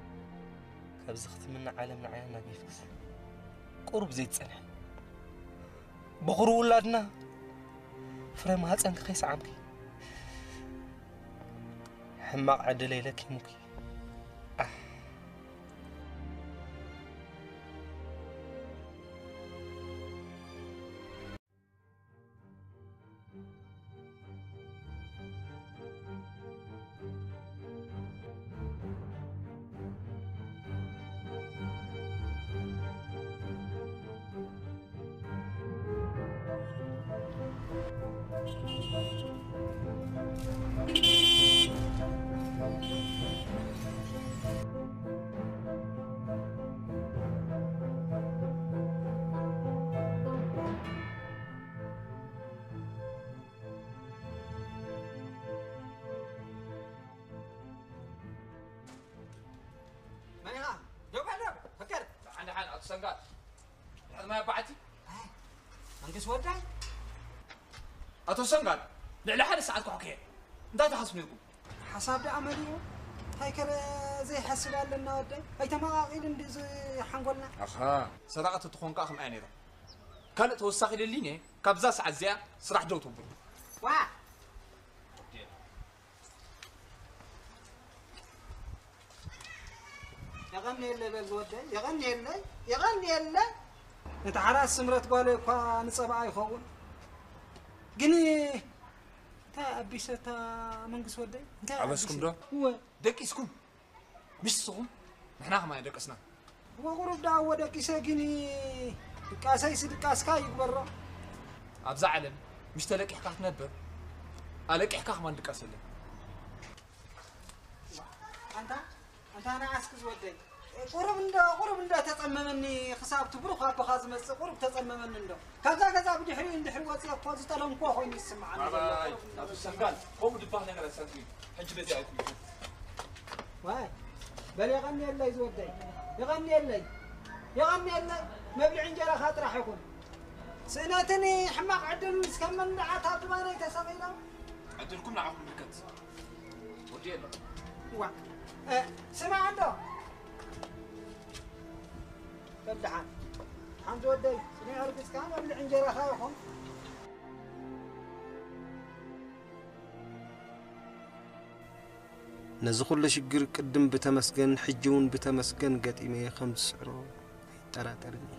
ካብዚ ክትምነ ዓለም ንዓያ እናገፍክስ፣ ቁሩብ ዘይትጸንሐ። በኹሪ ውላድና፣ ፍረ ማህጸንኪ ከይሰዓምኪ፣ ሕማቕ ዕድለይ ለኪሙኪ። ኣሕ። ሰንጋል፣ ድሕሪ ማይ ኣባዕቲ። መንግስ ወዳይ? ኣቶ ሰንጋል፣ ልዕሊ ሓደ ሰዓት ከሕኩየ። እንታይ ትሓስቡ ነይርኩም? ሓሳብ ደኣ መሊኡ። እንታይ ከለ ዘይሓስብ ኣለና ወደይ? ኣይተመቓቒልን ድዩ እዚ ሓንጎልና? ኣኻ፣ ሰራቒ ተትኾን ከኣ ከምኣ እያ ነይራ። ካልእ ተወሳኺ ደሊኒ እየ፣ ካብዛ ሰዓት እዚኣ ስራሕ ደው ተብሉ። ዋ! የቐንየለይ በል ዝወደይ፣ የቐንየለይ፣ የቐንየለይ። ነቲ ሓራስ ስምረት ጓለይ እኳ ንጸባኣ ይኸውን። ግን እንታይ ኣቢሰታ መንግስ ወደይ? እንታይ ዓበስኩም ኣቢሰ-? ዶ? እወ። ደቂስኩም? ምሽ ንስኹም? ንሕና ከማን ደቀስና። እወ፣ ቁሩብ ደኣ እወ ደቂሰ፣ ግን ድቃሰይስ ድቃስካ ይግበሮ። ኣብዛ ዓለም ምሽ ተለቂሕካ ክትነብር፣ ኣለቂሕካ ከማን ድቃሰለን። ኣንታ፣ ኣንታ ንዓስኪ ዝወደይ። ቁሩብ እንዶ፣ ቁሩብ እንዶ ተጸመመኒ፣ ክሳብ እቲ ብሩኽ ኣቦኻ ዝመጽእ ቁሩብ ተጸመመኒ እንዶ። ካብዛ ገዛ ብድሕሪኡ እንድሕሪ ወጺአ እኮ ዝጠለምኩዎ ኮይኑ ይስምዓኒ ዘሎ። ባባይ፣ ቁሩብ እንዶ ኣቶ ሰንጋል፣ ከምኡ ድባል ነገር ኣሳትዩ። ሕጂ በዚ ኣይትምጡ። ዋይ፣ በል የቐንየለይ ዝወደይ። የቐንየለይ። የቐንየለይ። መብልዒ እንጀራኻ ጥራሕ ይኹን። ስእነትን ሕማቕ ዕድልን እስከ መንደዓት ኣብ ዝባነይ ተሰቒሎም። ዕድልኩም ንዓኹም ይምልከት። ወዲ የሎ። ዋ፣ እ፣ ስማዕ እንዶ። በል ደሓን። ሓንቲ ወደይ፣ ጽኒዕ ርግጽካ መብልዕ እንጀራኻ ይኹን። ነዚ ኩሉ ሽግር ቅድም ብተመስገን፣ ሕጂ እውን ብተመስገን ገጢመ ከም ዝስዕሮ ኣይጠራጠርን እየ።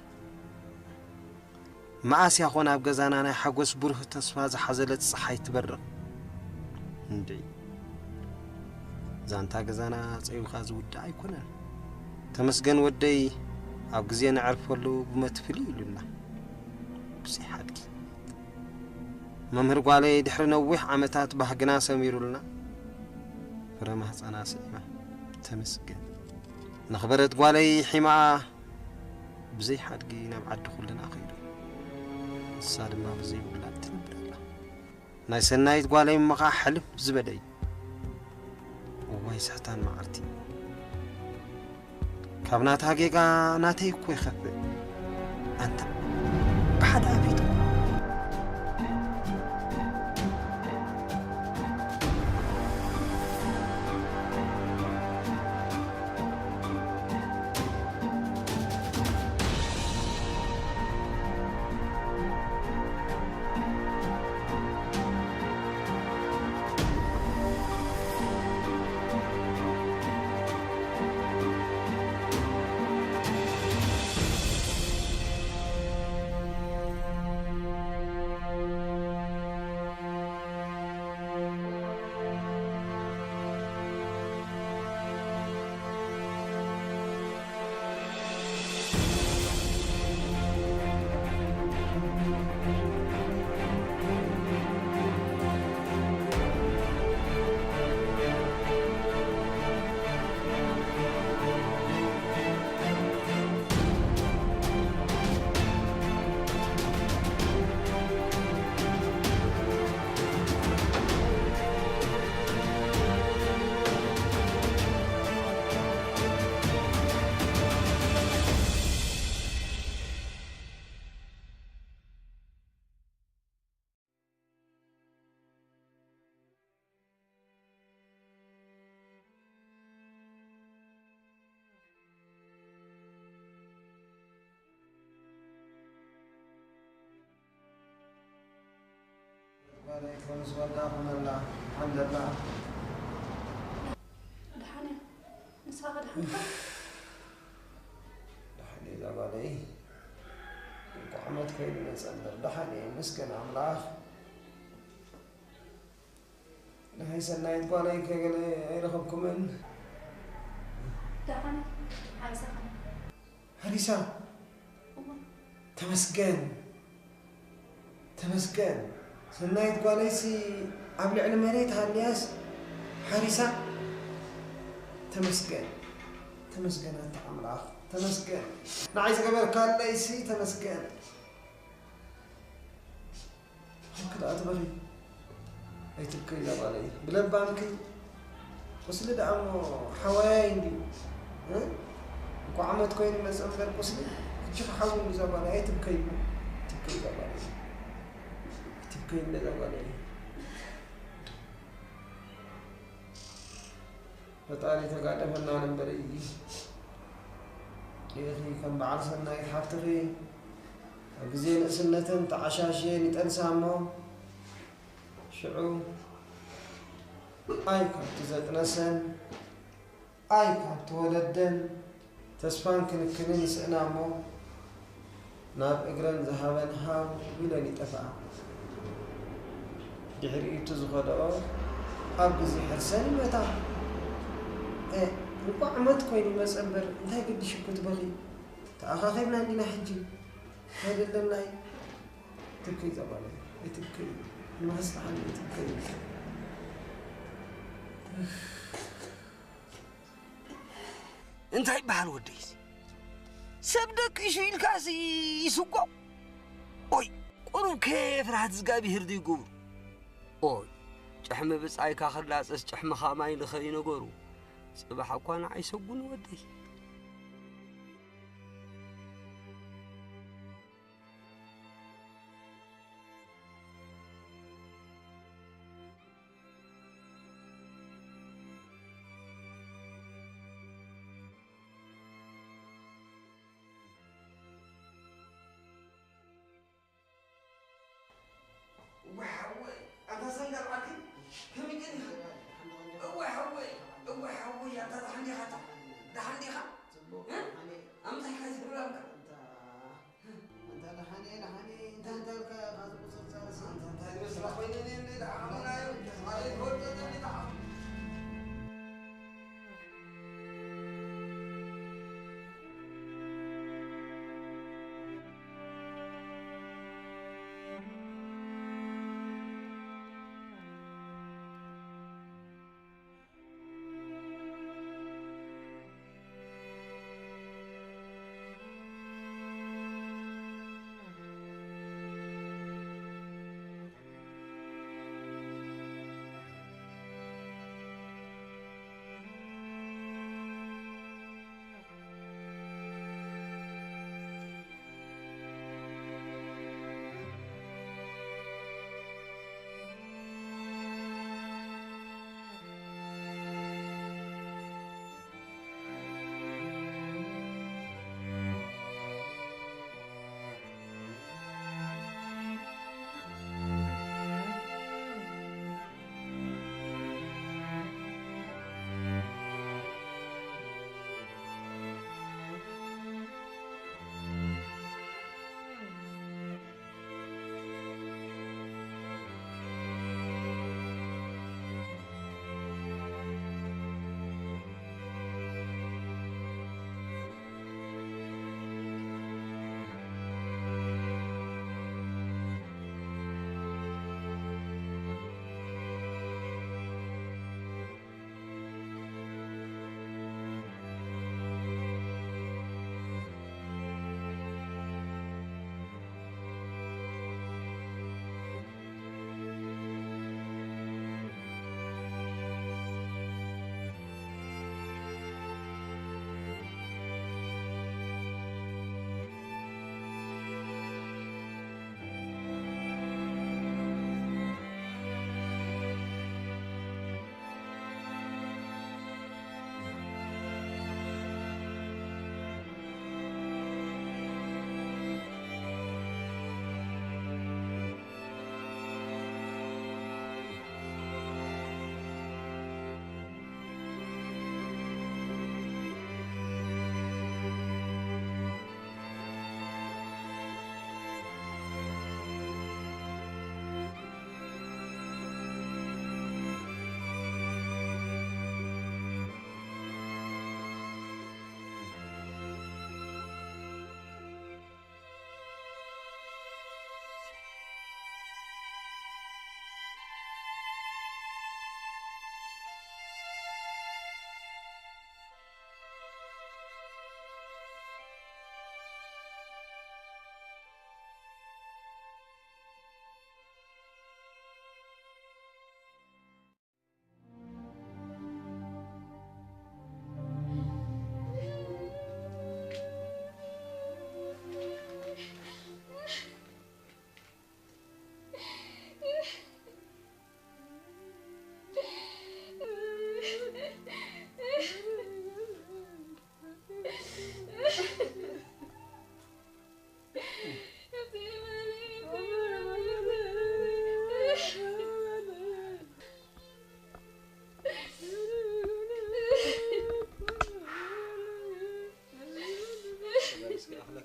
መኣስ ያኾን ኣብ ገዛና ናይ ሓጎስ ብሩህ ተስፋ ዝሓዘለት ጸሓይ ትበርቕ? እንድዒ፣ ዛንታ ገዛና ጸዊኻ ዝውዳእ ኣይኮነን። ተመስገን ወደይ፣ ኣብ ግዜ ነዕርፈሉ ብመትፍሊ ኢሉና። ብዘይ ሓድጊ። መምህር ጓለይ ድሕሪ ነዊሕ ዓመታት ባህግና ሰሚሩልና፣ ፍረ ማህጸና ስዒማ። ተመስገን። ነኽበረት ጓለይ ሒማኣ ብዘይ ሓድጊ ናብ ዓዲ ኩልና ከይዱ። ንሳ ድማ ብዘይ ውላድ ትነብር ኣላ። ናይ ሰናይት ጓለይ እሞ ኸኣ ሕልፍ ዝበለ እዩ። እዋይ ስሕታን መዓልቲ። ካብ ናታ ጌጋ ናተይ እኮ ይኸፍእ። ኣንታ ብሓደ ኣቢቱ። ጓለይ፣ ከምስ ወዳ ኹነላ፣ ሓምደላ። ደሓን እየ። ንስኻ ከ ደሓን ኢኻ? ደሓን እየ እዛ ጓለይ። እንቋዕ ዓመት ኮይኑ መጸ እምበር፣ ደሓን እየ፣ ይመስገን ኣምላኽ። ናይ ሰናይት ጓለይ ከ ገለ ኣይረኸብኩምን? ደሓን እየ። ሓሪሳ ኸ? ሓሪሳ? እወ። ተመስገን። ተመስገን። ሰናይት ጓለይሲ ኣብ ልዕሊ መሬት ሃልያስ ሓሪሳ? ተመስገን። ተመስገን ኣንታ ኣምላኽ። ተመስገን። ንዓይ ዝገበርካለይሲ ተመስገን። እወ፣ ኣትበኺ። ኣይትብከይ እዛ ጓለይ። ብለባምኪ ቁስሊ ደኣ እሞ ሓዋያይ እንድዩ። እ? እንኳዕ ዓመት ኮይኑ መጸ እምበር ቁስሊ ሽኻ ሓውን እዛ ጓል ኣይትብከይ። ትብከይ እዛ ጓል። ትብከይ እዛ ጓል። ፈጣሪ ተጋደፈና ነበር። እቲ ከም በዓል ሰናይት ሓፍትኺ ኣብ ግዜ ንእስነተን ተዓሻሽየን ይጠንሳ እሞ ሽዑ ኣይ ካብቲ ዘጥነሰን ኣይ ካብቲ ወለደን ተስፋን ክንክንን ይስእና እሞ ናብ እግረን ዝሃበን ሃው ኢለን ይጠፍኣ። ድሕሪኡ እቲ ዝኸደኦ ኣብ ግዜ ሕርሰን ይመታ። እ፣ እንቋዕ ዓመት ኮይኑ ይመጸ እምበር እንታይ ግዲ ሽኩት በኺ ተኣኻኺብና እንዲና ሕጂ። እንታይ ደለናይ? ትብከይ ዘባለ ኣይትብከይ። ንመስተሓል ኣይትብከይ። እንታይ ይበሃል ወደይሲ? ሰብ ደቂሱ ኢልካሲ ይስጎ? ኦይ፣ ቁሩብ ከ ፍርሃት እግዚኣብሄር ዘይገብሩ? ኦይ፣ ጭሕሚ ብጻይካ ክላጸስ ጭሕምኻ ማይ ልኸ እዩ ነገሩ። ጽባሕ እኳ ንዓይ ሰጉን ወደይ። እወ ሓወይ፣ ኣንታ ሰንጋል ዓዲ ከመይ ቀኒኻ? እወ ሓወይ፣ እወ ሓወይ፣ ኣንታ ደሓን ዲኻ? ደሓን ዲኻ?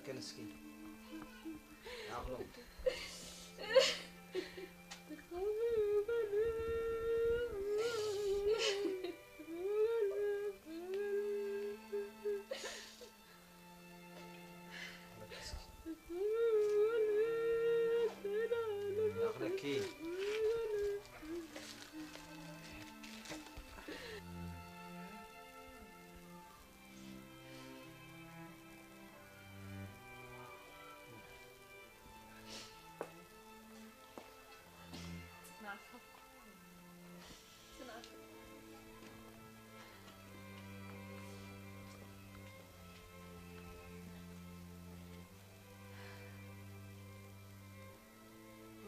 ከነስኪ። ኣኽሎም። ኣኽለኪ።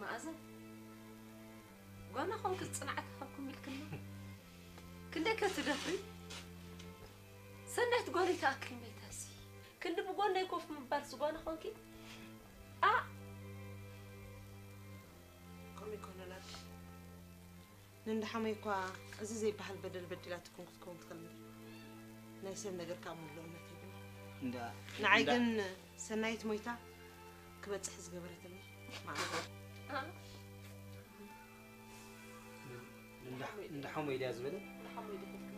መኣዛ፣ ጓና ኾንኪ ጽንዓት ሃብኩም ኢልክና። ክንደይ ከ ትደፍሪ? ሰናይት ጓነይ ትኣክል መይታሲ። ክንዲ ብጎነይ ኮፍ ምባልሲ ጓና ኾንኪ? ኣ! ከምኡ ይኮነን ኣደ። ንእንዳ ሓመይ እኳ እዚ ዘይበሃል በደል በዲላትኩም ክትከውን ትኽእል እንድያ። ናይ ሰብ ነገር ካብ ምሉእነት ይብል። እንዳ-፣ ንዓይ እንዳ-፣ ግን ሰናይት ሞይታ ክበጽሕ ዝገበረትኒ መዓልቲ። እንዳ-፣ እንዳ ሓመይ ድያ ዝበለ? እንዳ ሓመይ ድያ ዝበለ?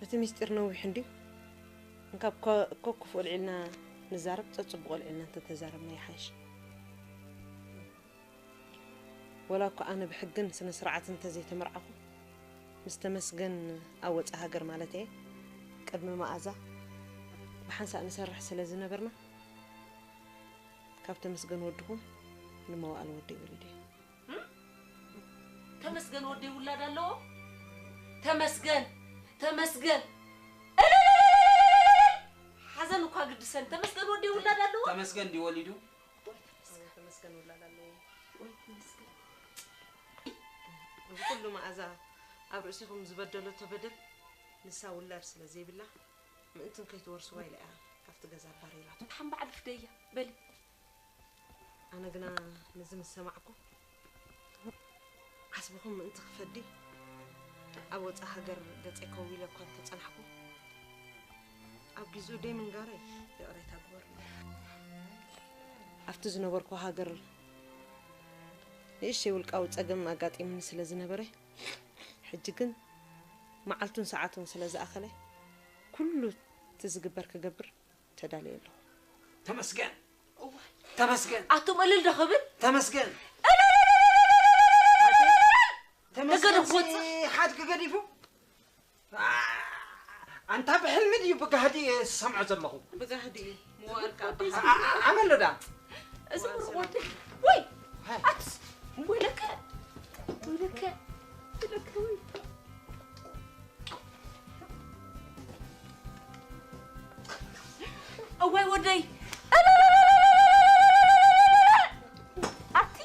እቲ ምስጢር ነዊሕ እንድዩ። እንካብ ኮ-፣ ኮ ክፉእ ኣልዒልና ንዛረብ፣ ጸጽቡቕ ኣልዒልና እንተተዛረብና ይሓይሽ። ወላ እኳ ኣነ ብሕግን ስነ ስርዓትን እንተዘይተመርዓኹ፣ ምስ ተመስገን ኣብ ወጻኢ ሃገር ማለት እየ፣ ቅድሚ መኣዛ ብሓንሳእ ንሰርሕ ስለ ዝነበርና፣ ካብ ተመስገን ወድኹም ንመዋእል ወደይ ወሊደ እየ። እም? ተመስገን ወደይ ውላድ ኣለዎ? ተመስገን! ተመስገን! እልልልልልልልል! ሓዘን እኳ ግድሰን። ተመስገን ወደይ ውላድ ኣለዎ? ተመስገን ድዩ ወሊዱ? ወይ ተመስገን። ተመስገን ውላድ ኣለዎ። ወይ ተመስገን። እዚ ኩሉ መኣዛ ኣብ ርእሲኹም ዝበደለቶ በደል ንሳ ውላድ ስለ ዘይብላ ምእንትን ከይትወርስዋ ኢላ እያ ካብቲ ገዛ ኣባሪራቶ። ሓም በዓል ፍደያ፣ በሊ። ኣነ ግና ነዚ ምስ ሰማዕኩ ዓስብኹም ምእንቲ ክፈዲ ኣብ ወጻኢ ሃገር ገጸይ ከዊለ እኳ እንተጸናሕኩ፣ ኣብ ግዜኡ ደይ ምንጋረይ ይቕሬታ ግበሩለይ። ኣብቲ ዝነበርኩ ሃገር ንእሽተይ ውልቃዊ ጸገም ኣጋጢሙኒ ስለ ዝነበረ፣ ሕጂ ግን መዓልቱን ሰዓቱን ስለ ዝኣኸለ፣ ኩሉ እቲ ዝግበር ክገብር ተዳልየ ኣለኹ። ተመስገን! እዋይ። ተመስገን! ኣቱም እልል ዶ ክብል? ተመስገን! ተመስገን! ተገደፍ ወፅእ። ሓድኪ ገዲፉ? ኣ-፣ ኣንታ ብሕልሚ ድዩ ብጋህዲ ዝሰምዖ ዘለኹ? ብጋህዲ እዩ። መዋእልካ ኣባኻ። ኣ-፣ ኣ-፣ ኣመን ዶ ዳ? እዚ ምሩቕ ወደይ። ወይ! ሃይ። ኣትስ! ወይለከ! ወይለከ! ወይለከ ወይ! እዋይ ወደይ! ኣቲ!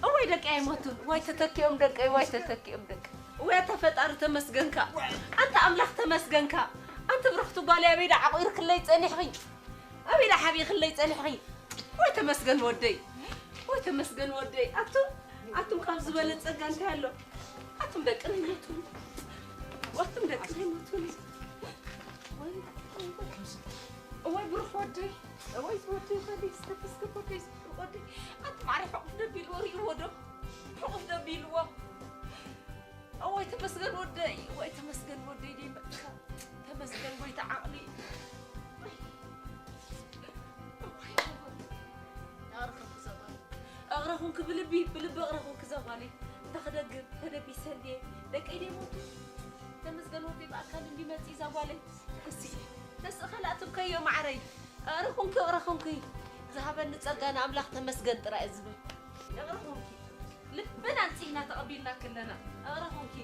እዋይ ደቂ ኣይሞቱን። እዋይ ተተኪኦም ደቀይ፣ እዋይ ተተኪኦም ደቀይ። እዋይ ኣታ ፈጣሪ ተመስገንካ። ኣንታ ኣምላኽ ተመስገንካ። ኣንቲ ብርኽቲ ጓለይ ኣበይ ደኣ ዓቑርክለይ ጸኒሕኺ? ኣበይ ደኣ ሓቢእክለይ ጸኒሕኺ? ወይ ተመስገን ወደይ፣ ወይ ተመስገን ወደይ። ኣቱም፣ ኣቱም ካብ ዝበለ ጸጋ እንታይ ኣሎ? ኣቱም ደቅና ይሞቱን፣ ኣቱም ደቅና ይሞቱን። ወይ፣ ወይ ብሩኽ ወደይ፣ ወይ ወደይ ወደይ ዝተፈስገ ወደይ፣ ወደይ። ኣቱም ማዕረ ሕቑፍ ደቢልዎ ርእይዎ ዶ? ሕቑፍ ደቢልዎ። እዋይ ተመስገን ወደይ፣ እዋይ ተመስገን ወደይ ደይመጽካ። ተመስገን ጎይታ ዓቕሊ። እዋይ፣ እዋይ። ኣቕረኹም ክዘባል። ኣቕረኹም ክብልቢ፣ ብልቢ ኣቕረኹም ክዘባል። እንተ ክደግም፣ ተደቢሰ እንድየ። ደቀይ ደይሞቱ። ተመስገን ወደይ ብኣካል እንዲመጽእ እዛ ጓለይ። ኩሲ። ተስእ ኸላእትም ከዮ ማዕረይ። ኣቕረኹምኪ፣ ኣቕረኹምኪ። ዝሃበኒ ጸጋ ንኣምላኽ ተመስገን ጥራይ እየ ዝብል። ኣቕረኹምኪ። ልብና ኣንጺህና ተቐቢልና ከለና፣ ኣቕረኹምኪ።